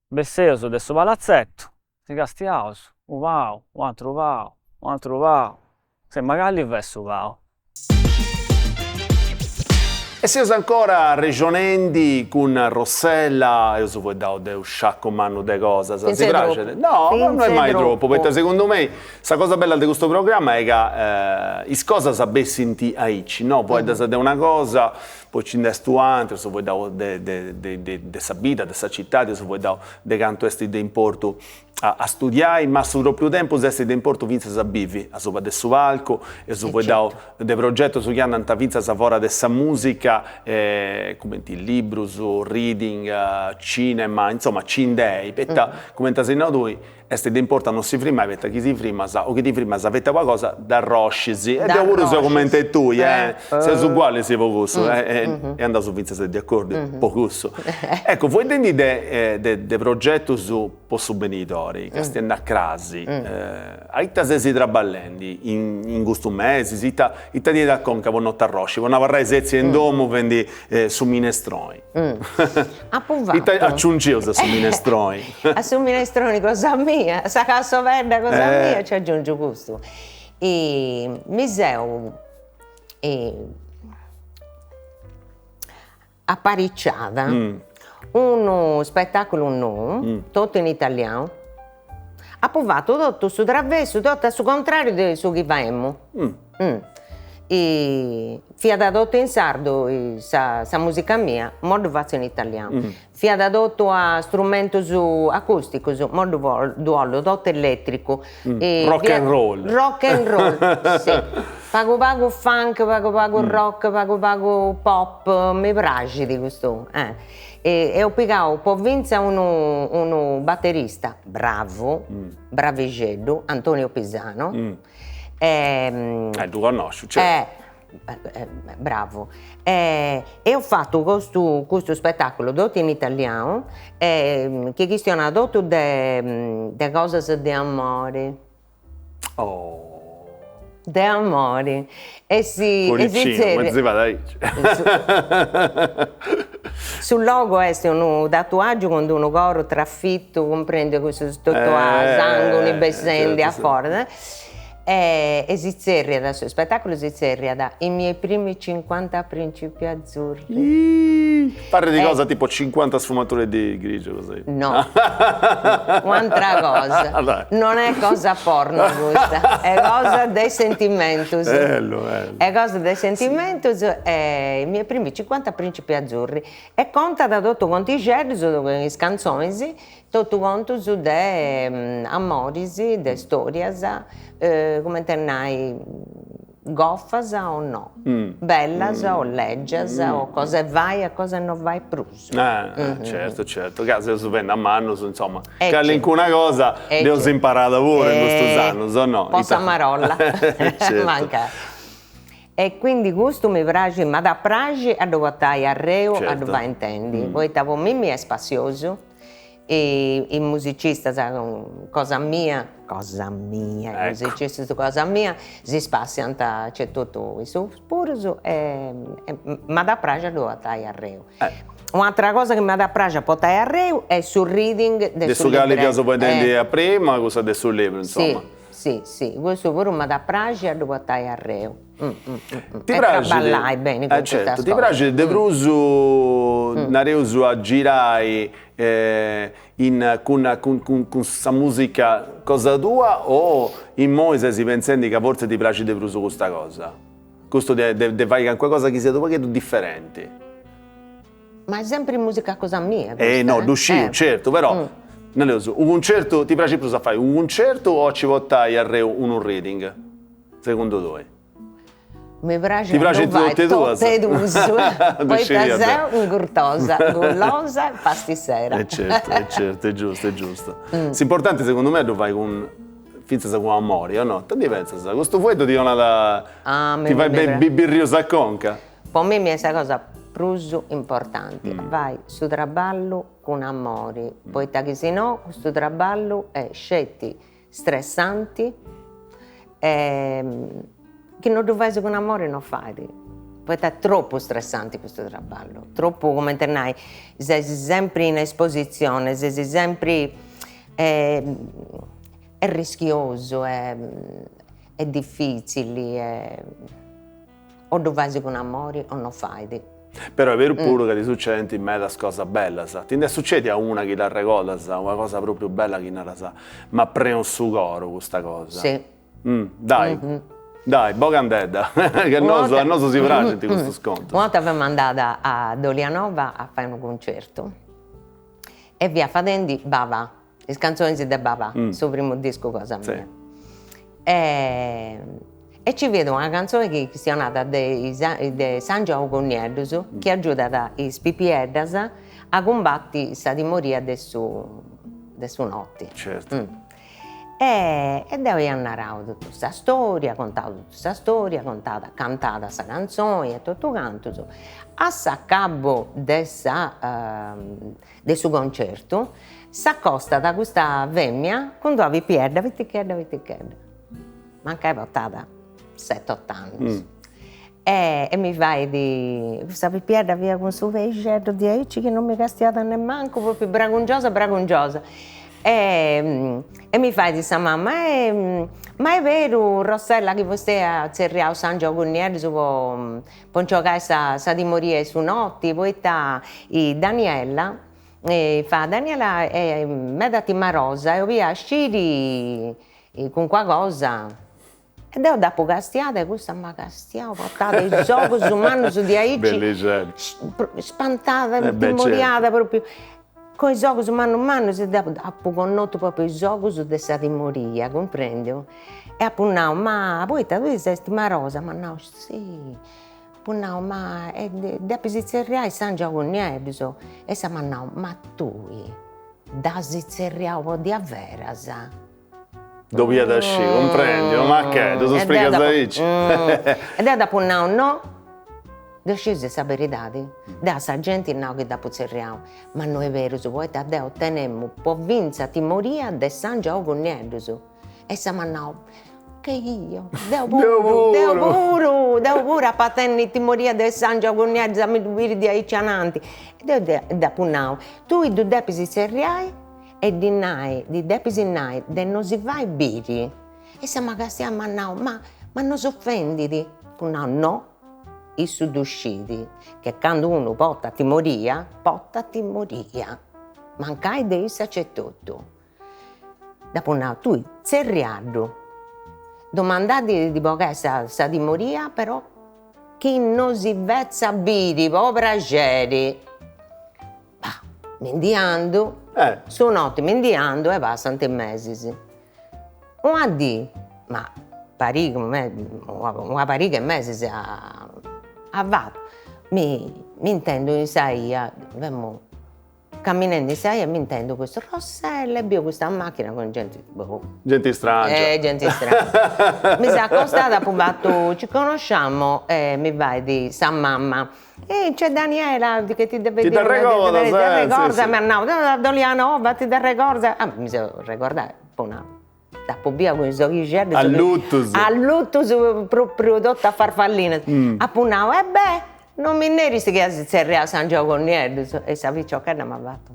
besseus de su palazzettu, si castiaus, unu pau, u' ateru pau, u' ateru pau, ma cali fut su pau E seus ancora arrexonendi cun Rossella, eus fueddau de u' sciacu mannu de cosas, si praxit? No, no est mai tropu, poita segundu mei sa cosa bella de custu programma est ca is cosas bessint aici, no, fueddas de una cosa, poi nci nd'est u'atera, eus fueddau de de de sa bidda, de sa citadi, eus fueddau de cantu est de importu a studiai, ma a su propriu tempus est de importu fintzas a bivi asuba de su palcu, eus fueddau de progetus chi andant fintzas fora de sa musica, cumenti librus, reading, cinema, insoma nci nd'est, poita cumenti as nau tui. Est de importu a non si frimai poita chi si frimas o chi ti frimas feti a una cosa dd'arroscis. E deu puru seu cumenti tui, eh, seus ugualis po cussu e andaus fintzas de acordiu po cussu. Eccu, fueddendi de de progetus po su benidori, castiendi a crasi, a ita ses traballendi in custus mesis, ita ita ti 'enit a conca po no t'arrosci, po no abarrai setzia in domu fendi su minestroni. Apu fatu. Ita aciungeus a su minestroni? A su minestroni cosa mia, sa cassovedda cosa mia, ci agiungiu custu. Mi seu apariciada unu spetaculu nou, totu in italianu, apu fatu totu su travessu, totu a su contrariu de su chi faemu. Fiat totu in sardu sa sa musica mia, imoi ddu fatzu in italianu. Fiat totu a strumentus acusticus, imoi ddu ddu 'ollu totu eletricu. Rock and roll. Rock and roll, si. Pagu pagu funk, pagu pagu rock, pagu pagu pop, mi praxit custu. E apu pigau po finzas unu unu batterista bravu, bravixeddu, Antonio Pisano Eh ddu connosciu, certu. Bravu. E eus fatu custu custu spetaculu totu in italianu chi chistionat totu de de cosas de amori. Oh. De amori. E si e si zerriat. Cumenti si fait aici. Su logo est unu tatuaggiu cun d'unu coru trafitu, cumprendi cussu totu a sanguni bessendi a foras E si zerriat, su spetaculu si zerriat I miei primi cinquanta principi azzurri. Parrit cosa tipo cinquanta sfumature di grigio così. No, u'antra cosa, non est cosa porno custa, est cosa de sentimentus. Bellu, bellu. Est cosa de sentimentus e I miei primi cinquanta principi azzurri e contat totu contixeddus, is cantzonis Totu contus de amoris, de storias, cumenti a nai, gofas o no, bellas o lègias o cosa 'e fai e cosa 'e no fai prus. Certu, certu, ca seus fendi a mannus, insoma, calincuna cosa nd'eus imparada puru in custus annus, o no? Po sa marolla, mancai. E quindi custu mi praxit, m'at a praxi a ddu portai arreu, a ddu fai intendi, poita po mimmi est spassiosu is musicistas cosa mia, cosa mia, is musicistas cosa mia si spassiant aici etotu issus purus e m'at a praxi a ddu portai arreu. U'atera cosa chi m'at a praxi a portai arreu est su reading de su libru. De su cali fiaus fueddendi a prima, cussa de su libru, insoma. Si, si, cussu puru m'at a praxi a ddu portai arreu. Ti praxit, traballai beni cun custas cosas. Ti praxit de prus, nareus, a girai in cun cun cun sa musica cosa tua o immoi ses pentzendi ca fortzis ti praxit de prus custa cosa? Custu de de fai calincuna cosa chi siat u' pagheddu diferenti. Ma est sempri musica cosa mia custa. Eh no, ddu sciu, certu, però, nareus, u' cuncertu, ti praxit prus a fai u' cuncertu o a ci portai arreu unu reading, segundu tui? Mi praxit a ddu fai totu e duus, poita seu ingurtosa, gullosa e pastissera. E certu, e certu, est giustu, est giustu. S'importanti segundu mei est a ddu fai cun, fintzas cun amori, o no? Ita ndi pentzas? Custu fueddu ti 'onat, ti fait bibirriu sa conca? Po mimmi est sa cosa prus importanti, fai su traballu cun amori, poita chi si no custu traballu est sceti stressanti e chi no ddu fais cun amori no fait, poita est tropu stressanti custu traballu, tropu cumenti nai, ses sempri in esposizione, ses sempri est rischiosu, est difitzili O ddu fais cun amori o no fait. Però est beru puru ca ti sucedint medas cosas bellas. Ti nd'est sucèdia una chi t'arregodas, una cosa propriu bella chi naras, m'at prenu su coru custa cosa. Si. Dai, dai, bogandedda, ca nosu, a nosu si praxint custus contus. Una 'orta femu andada a Dolianova a fai unu cuncertu e fia fadendi Babà, Is cantzonis de Babà, su primu discu cosa mia. E ci fiat una cantzoni chi chistionat de de s'Angiogu Ogus Nieddus chi agiudat is pipieddas a cumbati sa timoria de su de su noti. Certu. E deu ia narau totu sa storia, contau totu sa storia, contada, cantada sa cantzoni e totu cantus. A s'acabu de sa de su concertu s'acostat custa femina cun d'una pipiedda pitichedda pitichedda, mancai portat set'ot'annus E e mi fait, custa pipiedda fiat cun su peixeddu diaici chi non mi castiat nemmancu, propriu bragungiosa bragungiosa. E e mi fait sa mama, ma est beru Rossella chi vostei at tzerriau s'Angiogus Nieddus po po nci 'ogai sa sa timoria 'e su noti, poita Daniela, fa Daniela est meda timarosa e 'oliat sciri calincuna cosa E deu dd'apu castiada e cussa m'at castiau, portat is ogus mannus diaici, spantada, intimoriada propriu, cun is ogus mannus mannus e deu apu connotu propriu is ogus de sa timoria, cumprendiu? E apu nau, ma poita tui ses timarosa? M'at nau, si. Apu nau, ma depis tzerriai is Angiogus Nieddus. E issa m'at nau, ma tui dd'as tzerriau po diaveras? Dd'obiat sciri, cumprendiu, ma che, ddu spricas aici. E deu dd'apu nau, no, ddu scis sa beridadi, deu a sa genti nau chi dd'apu tzerriau, ma no est berus, poita deu tenemu po finza timoria de s'Angiogus Nieddus. E issa m'at nau, che io, deu puru, deu puru, deu puru apu a tenni timoria de s'Angiogus Nieddus a mi ddu biri diaici ananti. E deu dd'apu nau, tui ddu depis tzerriai E ddi nai, ddi depis nai de no si fai biri. Issa m'at castiau e m'at nau, ma ma no s'ofendit? Apu nau, no, issu ddu scit, che candu unu portat timoria, portat timoria, mancai de issa etotu. Dd'apu nau, tui tzerriaddu, domandaddi de ddi bogai sa sa timoria, però chi no si fetzat biri, po praxeri. Bah, mi ndi andu, su noti mi ndi andu e passant is mesis. Una dì, ma pariga una pariga 'e mesis avatu, mi intendu in sa 'ia, femu camminendi in sa 'ia e m'intendu custu, Rossella, e biu custa macchina cun genti, boh. Genti strangia. Eh, genti strangia. Mi seu acostada, apu fatu, ci conosciamo, e mi fait sa mama E nc'est Daniela che ti deve Ti dd'arregordas, ti dd'arregordas, m'at nau, deu Dolianova, ti dd'arregordas? Ah, mi seu arregordada, po una, dd'apu bia cun is oghixeddus. Allutus. Allutus propriu totu a farfallinas. Apu nau, e beh, non mi neris chi as tzerriau s'Angiogus Nieddus. E sa piciochedda m'at fatu.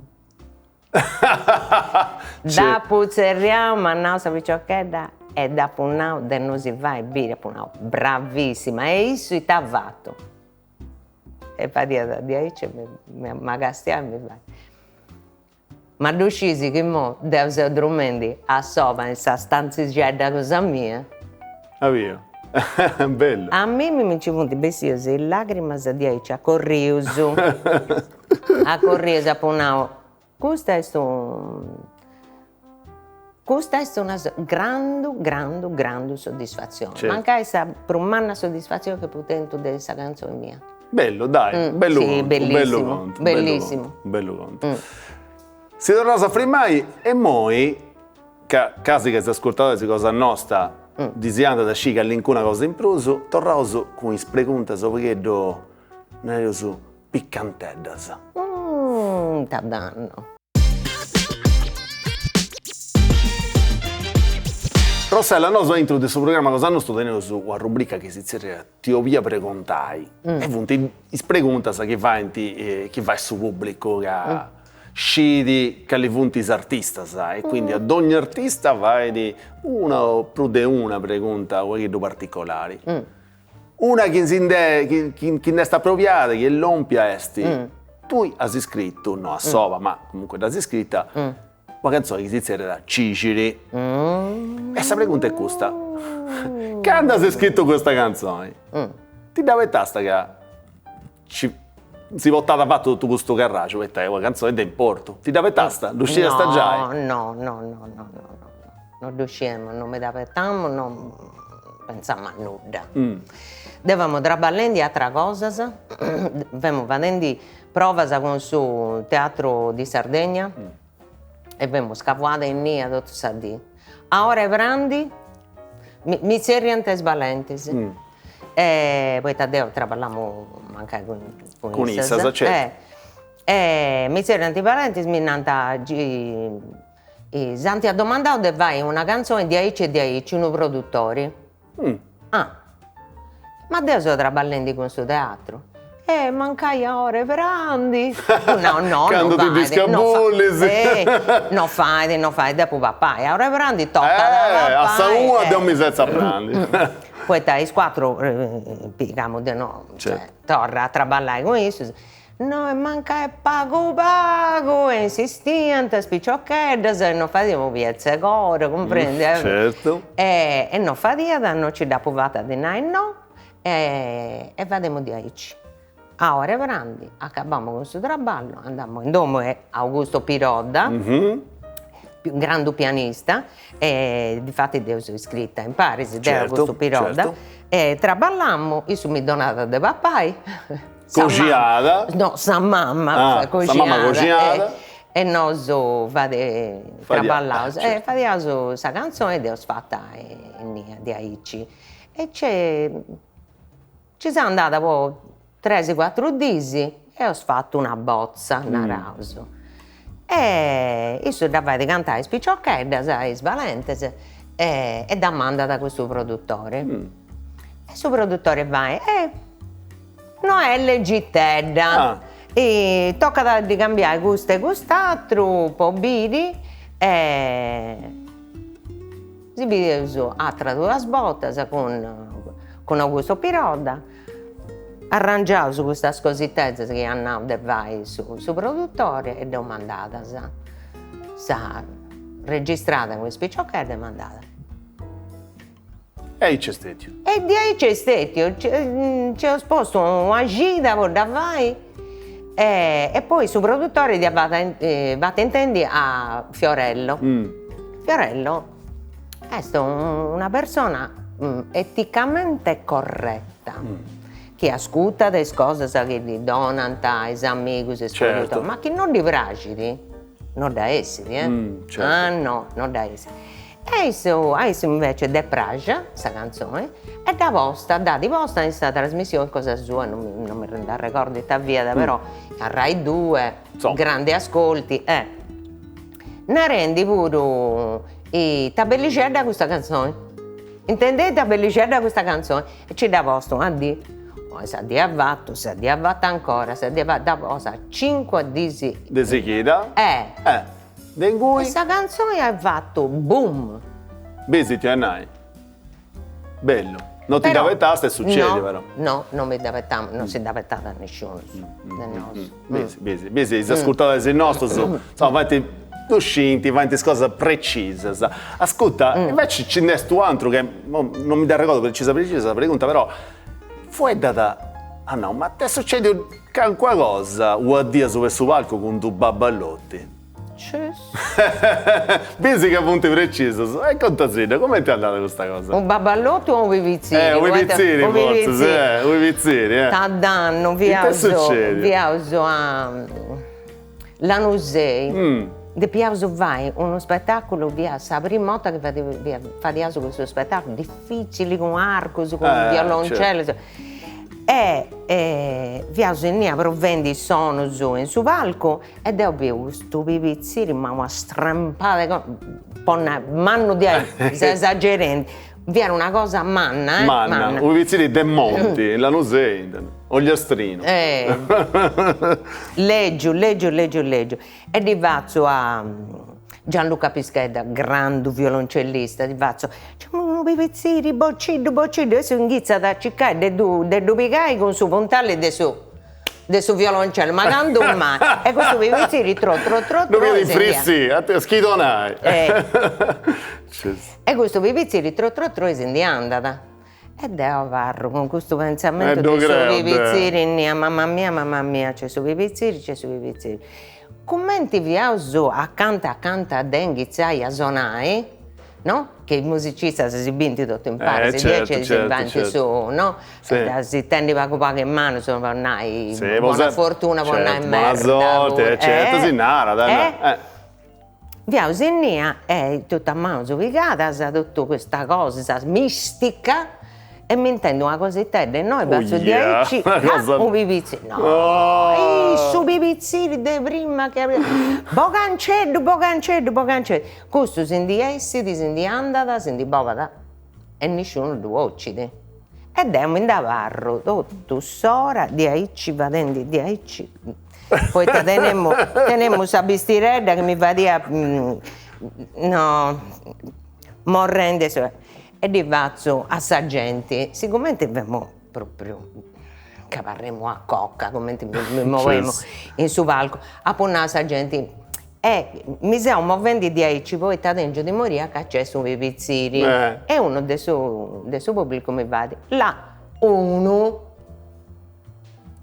Dd'apu tzerriau, m'at nau sa piciochedda, e dd'apu nau de no si fai biri, apu nau, bravissima, e issu ita at fatu? E fadiat diaici e m'at castiau e mi fait, ma ddu scis chi imoi deu seu dromendi a sola in sa stanzixedda cosa mia? Abiu. Bellu. A mimi mi nci funt bessias is lagrimas diaici a corrius. A corrius apu nau, custa est custa est una grandu grandu grandu soddisfatzioni, mancai sa prus manna soddisfatzioni chi apu tentu de sa cantzoni mia. Bellu dai, bellu contu, bellu contu, bellissimu, bellu contu. Si torraus a frimai e immoi ca casi ca is ascurtadoris cosa nosta disiant de sciri calincuna cosa in prus, torraus cun is preguntas u' pagheddu, nareus, picanteddas. Ita dannu. Rossella, nosu aintru de su programma cosa nostu teneus una rubrica chi si zerriat Ti 'olia pregontai e funt is preguntas chi faint chi fait su pubblicu ca scit cali funt is artistas e quindi a dogna artista fait una o prus de una pregunta u' pagheddu particolari. Una chi si nde chi nd'est apropriada, chi est lòmpia est, tui as iscritu, no a sola, ma comunque dd'as iscrita, una cantzoni chi si zerriat Cixiri. E sa pregunta est custa, candu as iscritu custa cantzoni, ti dd'abetasta ca ci si portat avatu totu custu carraxu, poita est una cantzoni de importu, ti dd'abetasta? Ddu sciiast giai? No, no, no, no, no, no, no ddu sciemu, no mi dd'abetamu, no pentzamu a nudda. Deu femu traballendi ateras cosas, femu fadendi provas cun su Teatru di Sardegna e femu scavuada innia totu sa dì. A ora 'e prandi mi zerriant is balentis, e poita deu traballamu mancai cun issas. Cun issas, certu. E mi zerriant is balentis, mi nant s'ant domandau de fai una canzoni diaici e diaici, unu produtori. Ah. Ma deu seu traballendi cun su teatru. E mancai a ora 'e prandi. No, no, no fait. Candu ti scabullis. No fait, no fait, depu papai. A ora 'e prandi tocat a papai. A sa una deu mi setzu a prandi. Poita a is cuatru pigamu de nou, cioè, torra a traballai cun issus. No e mancai pagu pagu e insistiant is piciocheddas e no fadiamu piezza 'e coro, cumprendi? Certu. E no fadiat, no nci dd'apu fata a ddi nai no e fademu diaici. A ora 'e prandi acabamu cun su traballu, andamu in domu 'e Augusto Pirodda, grandu pianista, e difati deu seu iscrita imparis deu e Augusto Pirodda, e traballamu, issu mi donat de papai Coxinada. No, sa mamma coxinada. Sa mamma coxinada. E nosu fade traballaus e fadiaus sa canzoni dd'eus fata innia diaici. E c'est nci seu andada po tres cuatru dis e eus fatu una bozza, naraus. E issu dda fait cantai a is piciocheddas, a is balentes, e dda mandat a custu produtori. E su produtori fait, eh no est legitedda, tocat a ddi cambiai custu e cust'atru po biri e si bideus ateras duas bortas cun cun Augusto Pirodda, arrangiaus custas cositeddas chi at nau de fai su su produtori e dd'eus mandadas sa registrada cun is piciocheddas e mandada. E aici est stetiu. E diaici est stetiu, nci eus postu una cida po dda fai e poi su produtori dd'iat fata intendi a Fiorello. Fiorello est una persona eticamente corretta, chi ascurtat is cosas chi ddi donant is amigus, is produtoris, ma chi non ddi praxit no dda essit, eh. Ah no, no dda essit. E issu, a issu invece dd'est praxia sa canzoni e dd'at posta, dd'at posta in sa trasmissioni cosa sua, non mi non mi nd'arregordu ita fiat, però a Rai Due, grandi ascolti, eh. Narendi puru ita bellixedda custa canzoni, intendei ita bellixedda custa canzoni, e nci dd'at posta una dì, poi sa dì avatu, sa dì avatu ancora, sa dì avatu, dd'at posta cincu dis. De sighida. Eh. Eh. De ingui. E sa canzoni at fatu boom. Besi ti 'olia nai. Bellu. No ti dd'abetast e sucedit però. No, no mi dd'abetamu, non si dd'abetat nisciunus de nosu. Besi, besi, besi, is ascurtadoris nostus, insoma, faint, ddu scint, faint is cosas precisas. Ascurta, inveci nci nd'est u' atru che, non mi dd'arregordu precisa precisa sa pregunta, però fueddat, at nau, ma t'est sucediu calincuna cosa una dì asuba 'e su palcu cun d'u baballoti? Bisi ca funt precisos. E contasidda, cumenti est andada custa cosa? Unu baballotu o unu pipitziri? Eh, unu pipitziri fortzis, eh, unu pipitziri, eh. Tad'annu fiaus, fiaus a Lanusei, depiaus fai unu spetaculu, fiat sa prima 'orta chi fadiaus custu spetaculu, dificili, cun arcus, cun violoncellus E fiaus innia provendi is sonus in su palcu E deu biu custu pipitziri ma una strampada 'e po nai, mannu diaici, seu esagerendi, fiat una cosa manna eh, manna. Unu pipitziri de monti, in Lanusei, ogliastrinu. Lègiu lègiu lègiu lègiu. E ddi fatzu a Gianluca Pischedda, grandu violoncellista, ddi fatzu, nc'est unu pipitziri, bociddu bociddu, e issu inghitzat a circai de ddu de ddu pigai cun su puntali de su de su violoncello, ma candu mai, e custu pipitziri tro tro tro tro. Ddu fiat infrissi, a ti schidonai. E custu pipitziri tro tro tro e si ndi andat. E deu abarru cun custu pentzamentu de su pipitziri innia, mamma mia mamma mia, c'est su pipitziri, c'est su pipitziri. Cumenti fiaus acanta acanta de inghitzai a sonai, no, che is musicistas si bint totu impari, diaici si faint su, no, si tenint pagu pagu in manus po nai bona fortuna po nai merda bona sorti, certu si narat. Fiaus innia e totu a manus pigadas, totu custa cosa mistica e m'intendu una cositedda innoi, fatzu diaici, ah unu pibitziri, no, su pibitziri de prima chi boganceddu boganceddu boganceddu, custu si ndi essit, si ndi andat, si ndi bogat e nisciunu ddu 'ocit. E deu mi nd'abarru totu s'ora diaici fadendi diaici, poita tenemu tenemu sa bistiredda chi mi fadiat no morrendi e ddi fatzu a sa genti, sigumenti femu propriu ca parremu una coca cumenti mi movemu in su palcu, apu nau a sa genti E mi seu movendi diaici poita tengiu timoria ca nc'est su pibitziri. E unu de su de su pubblicu mi fait, là, unu.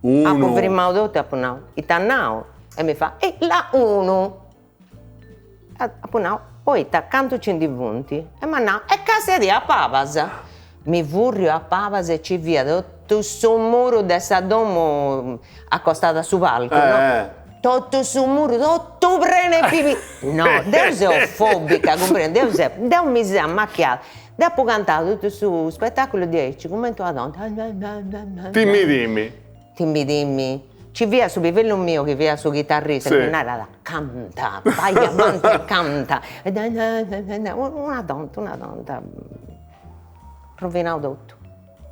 Unu. Apu frimau totu e apu nau, ita at nau? E mi fait, eh là unu. Apu nau, poita cantu nci ndi funt? E m'at nau, e castiadì a pabas. Mi furriu a pabas e nci fiat totu su muru de sa domu acostada a su palcu, no? Totu su muru, totu prenu 'e pibi. No, deu seu fobica, cumprendi, deu seu, deu mi seu amachiada, deu apu cantau totu su spetaculu diaici, cumenti una tonta Timi timi. Timi timi. Nci fiat su pivellu miu chi fiat su chitarrista chi mi narat, canta, bai avanti e canta, una tonta, una tonta, rovinau totu.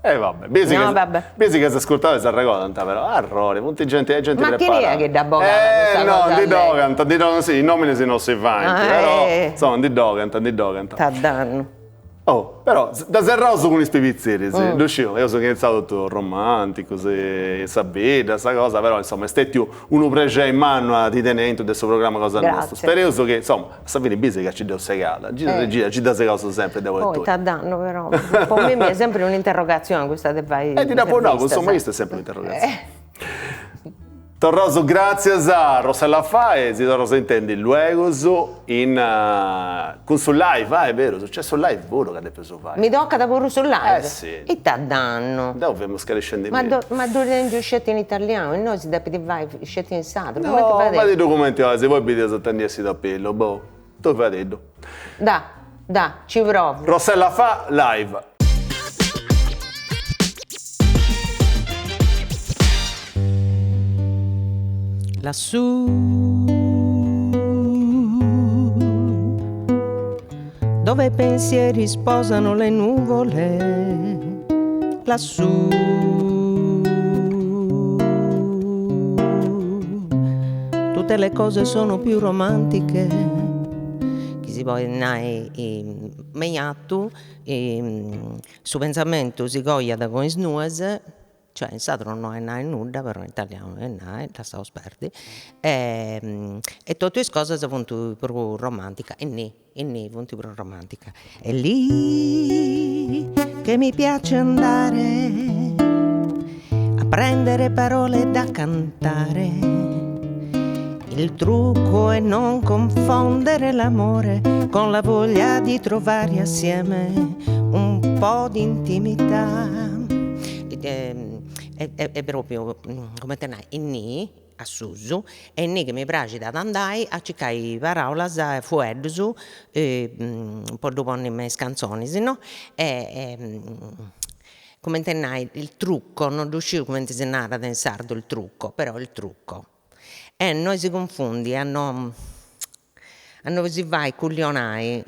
E va bè, bisi no, vabbè. Bisi chi is ascurtadoris s'arregodant però, arrori, funt genti, est genti preparada. Ma chini est chi dd'at bogada custa cosa? No, ndi dd'ogant, ndi dd'ogant, sì, is nominis no si faint, però, insoma, ndi dd'ogant, ndi dd'ogant. Ita dannu. Oh, però, dda serraus cun is pibitziris, ddu sciu, eus inghitzau totu romanticus, sa bidda, sa cosa, però, insoma, est stetiu unu prexeri mannu a ti tenni aintru de su programma cosa nostu. Spereus chi, insoma, a sa fini bisi ca nci dd'eus segada, gira e gira, nci dda segaus sempri deu e tui. Oh, ita dannu però, po mimi est sempri un'interrogatzioni custa de fai E ti dd'apu nau, cun su maistu est sempri un'interrogatzioni. Torraus gràtzias a Rossella Fai, si torraus a intendi luegus in cun su live, ah est berus, nc'est su live puru ca depeus fai. Mi tocat puru su live? Eh si. Ita dannu. Deu femu scarescendi meda. Ma ddu tengiu sceti in italianu, innoi si depit fai sceti in sardu, cumenti fadeus? No, fadiddu cumenti 'olis, poi bideus ita ndi essit a pillu, boh, tui fadiddu. Da, da, ci provu. Rossella Fa live. Lassù dove i pensieri sposano le nuvole lassù tutte le cose sono più romantiche chi si podit nai meiatu Su pentzamentu si cojat cun is nues, cioè in sardu no est nai nudda, però in italianu est nai, lassaus perdi, e totu is cosas funt prus romanticas, innì, innì funt prus romanticas. È lì che mi piace andare a prendere parole da cantare Il trucco è non confondere l'amore con la voglia di trovare assieme un po' di intimità. Est propriu, cumenti a nai, innì, a susu, est innì chi mi praxit ad andai a circai paraulas e fueddus po ddu ponni me is cantzonis no e cumenti a nai, il trucco, non ddu sciu cumenti si narat in sardu il trucco, però il trucco Est no si cunfundi a no a no si fai cullionai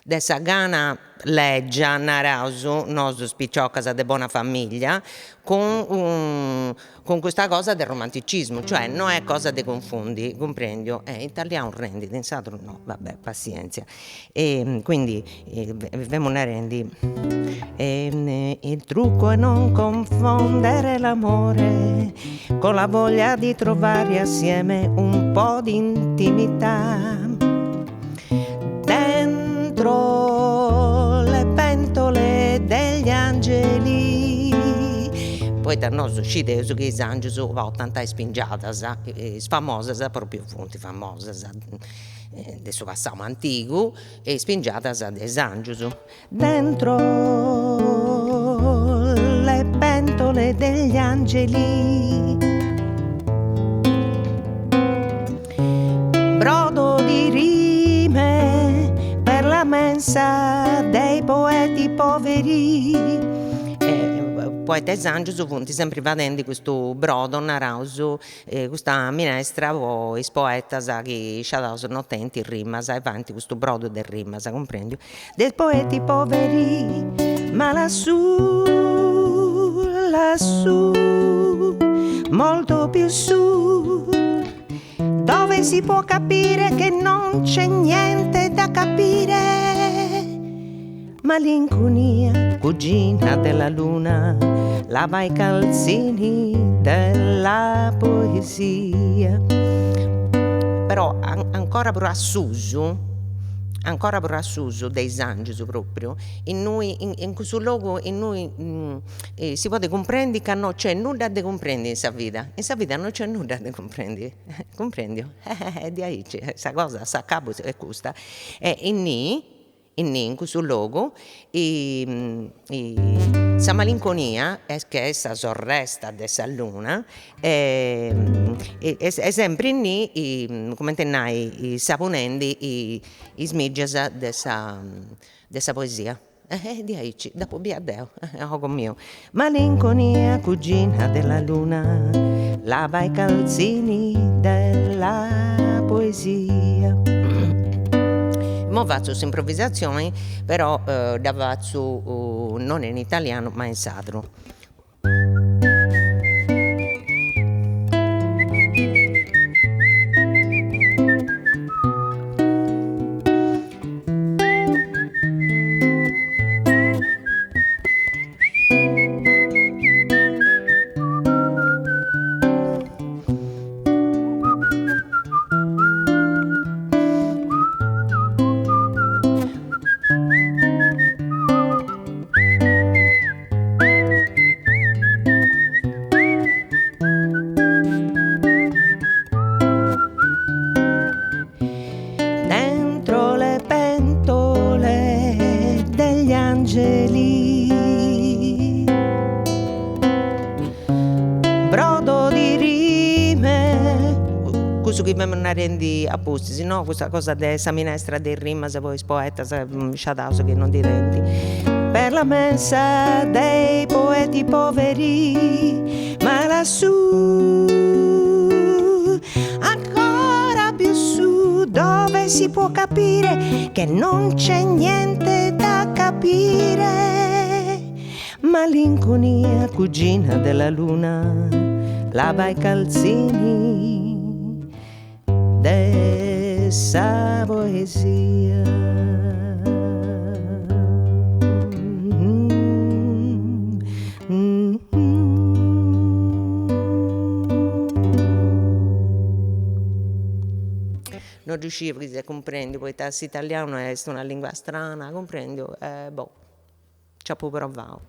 de sa gana lègia, naraus, nosus piciocas de bona familia, cun cun custa cosa de romanticismu, cioè no est cosa de cunfundi, cumprendiu, e in italianu rendit, in sardu no, va bè, passienzia. E quindi femu narendi il trucco è non confondere l'amore con la voglia di trovare assieme un po' di intimità dentro le pentole degli angeli poita nosu scideus chi is angius portant is pingiadas, is famosas propriu funt famosas de su passau antigu e is pingiadas de is angius. Dentro le pentole degli angeli brodo di riso. poveri Poita is angius funt sempri fadendi custu brodu, naraus, custa minestra po is poetas chi sciadaus no tenint rimas e faint custu brodu de rimas, cumprendiu. Dei poeti poveri, ma lassù, lassù, molto più su, dove si può capire che non c'è niente da capire. Malinconia, cugina della luna, lava i calzini della poesia. Però ancora prus a susu, ancora prus a susu de is angius propriu, innui in cussu logu innui si podit cumprendi ca no nc'est nudda de cumprendi in sa vida, in sa vida no nc'est nudda de cumprendi, cumprendiu est diaici, sa cosa a s'acabu est custa e innì Innì in cussu logu sa malinconia, che est sa sorresta de sa luna, est sempri innì, cumenti nai, sabunendi is mìgias de sa de sa poesia. E diaici dd'apu bia deu, a ogu miu. Malinconia cugina della luna, lava i calzini della poesia. Imoi fatzu s'improvvisatzioni, però dda fatzu non in italianu ma in sardu. Dentro le pentole degli angeli Brodo di rime Cussu chi femus narendi a pustis, no, custa cosa de sa minestra de is rimas po is poetas sciadaus chi non ndi tenint. Per la mensa dei poeti poveri ma lassù ancora più su dove si può capire che non c'è niente da capire malinconia cugina della luna lava i calzini de sa poesia. No ddu sciu chi s'est cumprendiu, poita s'italianu est una lingua strana, cumprendiu, boh, nci apu provau.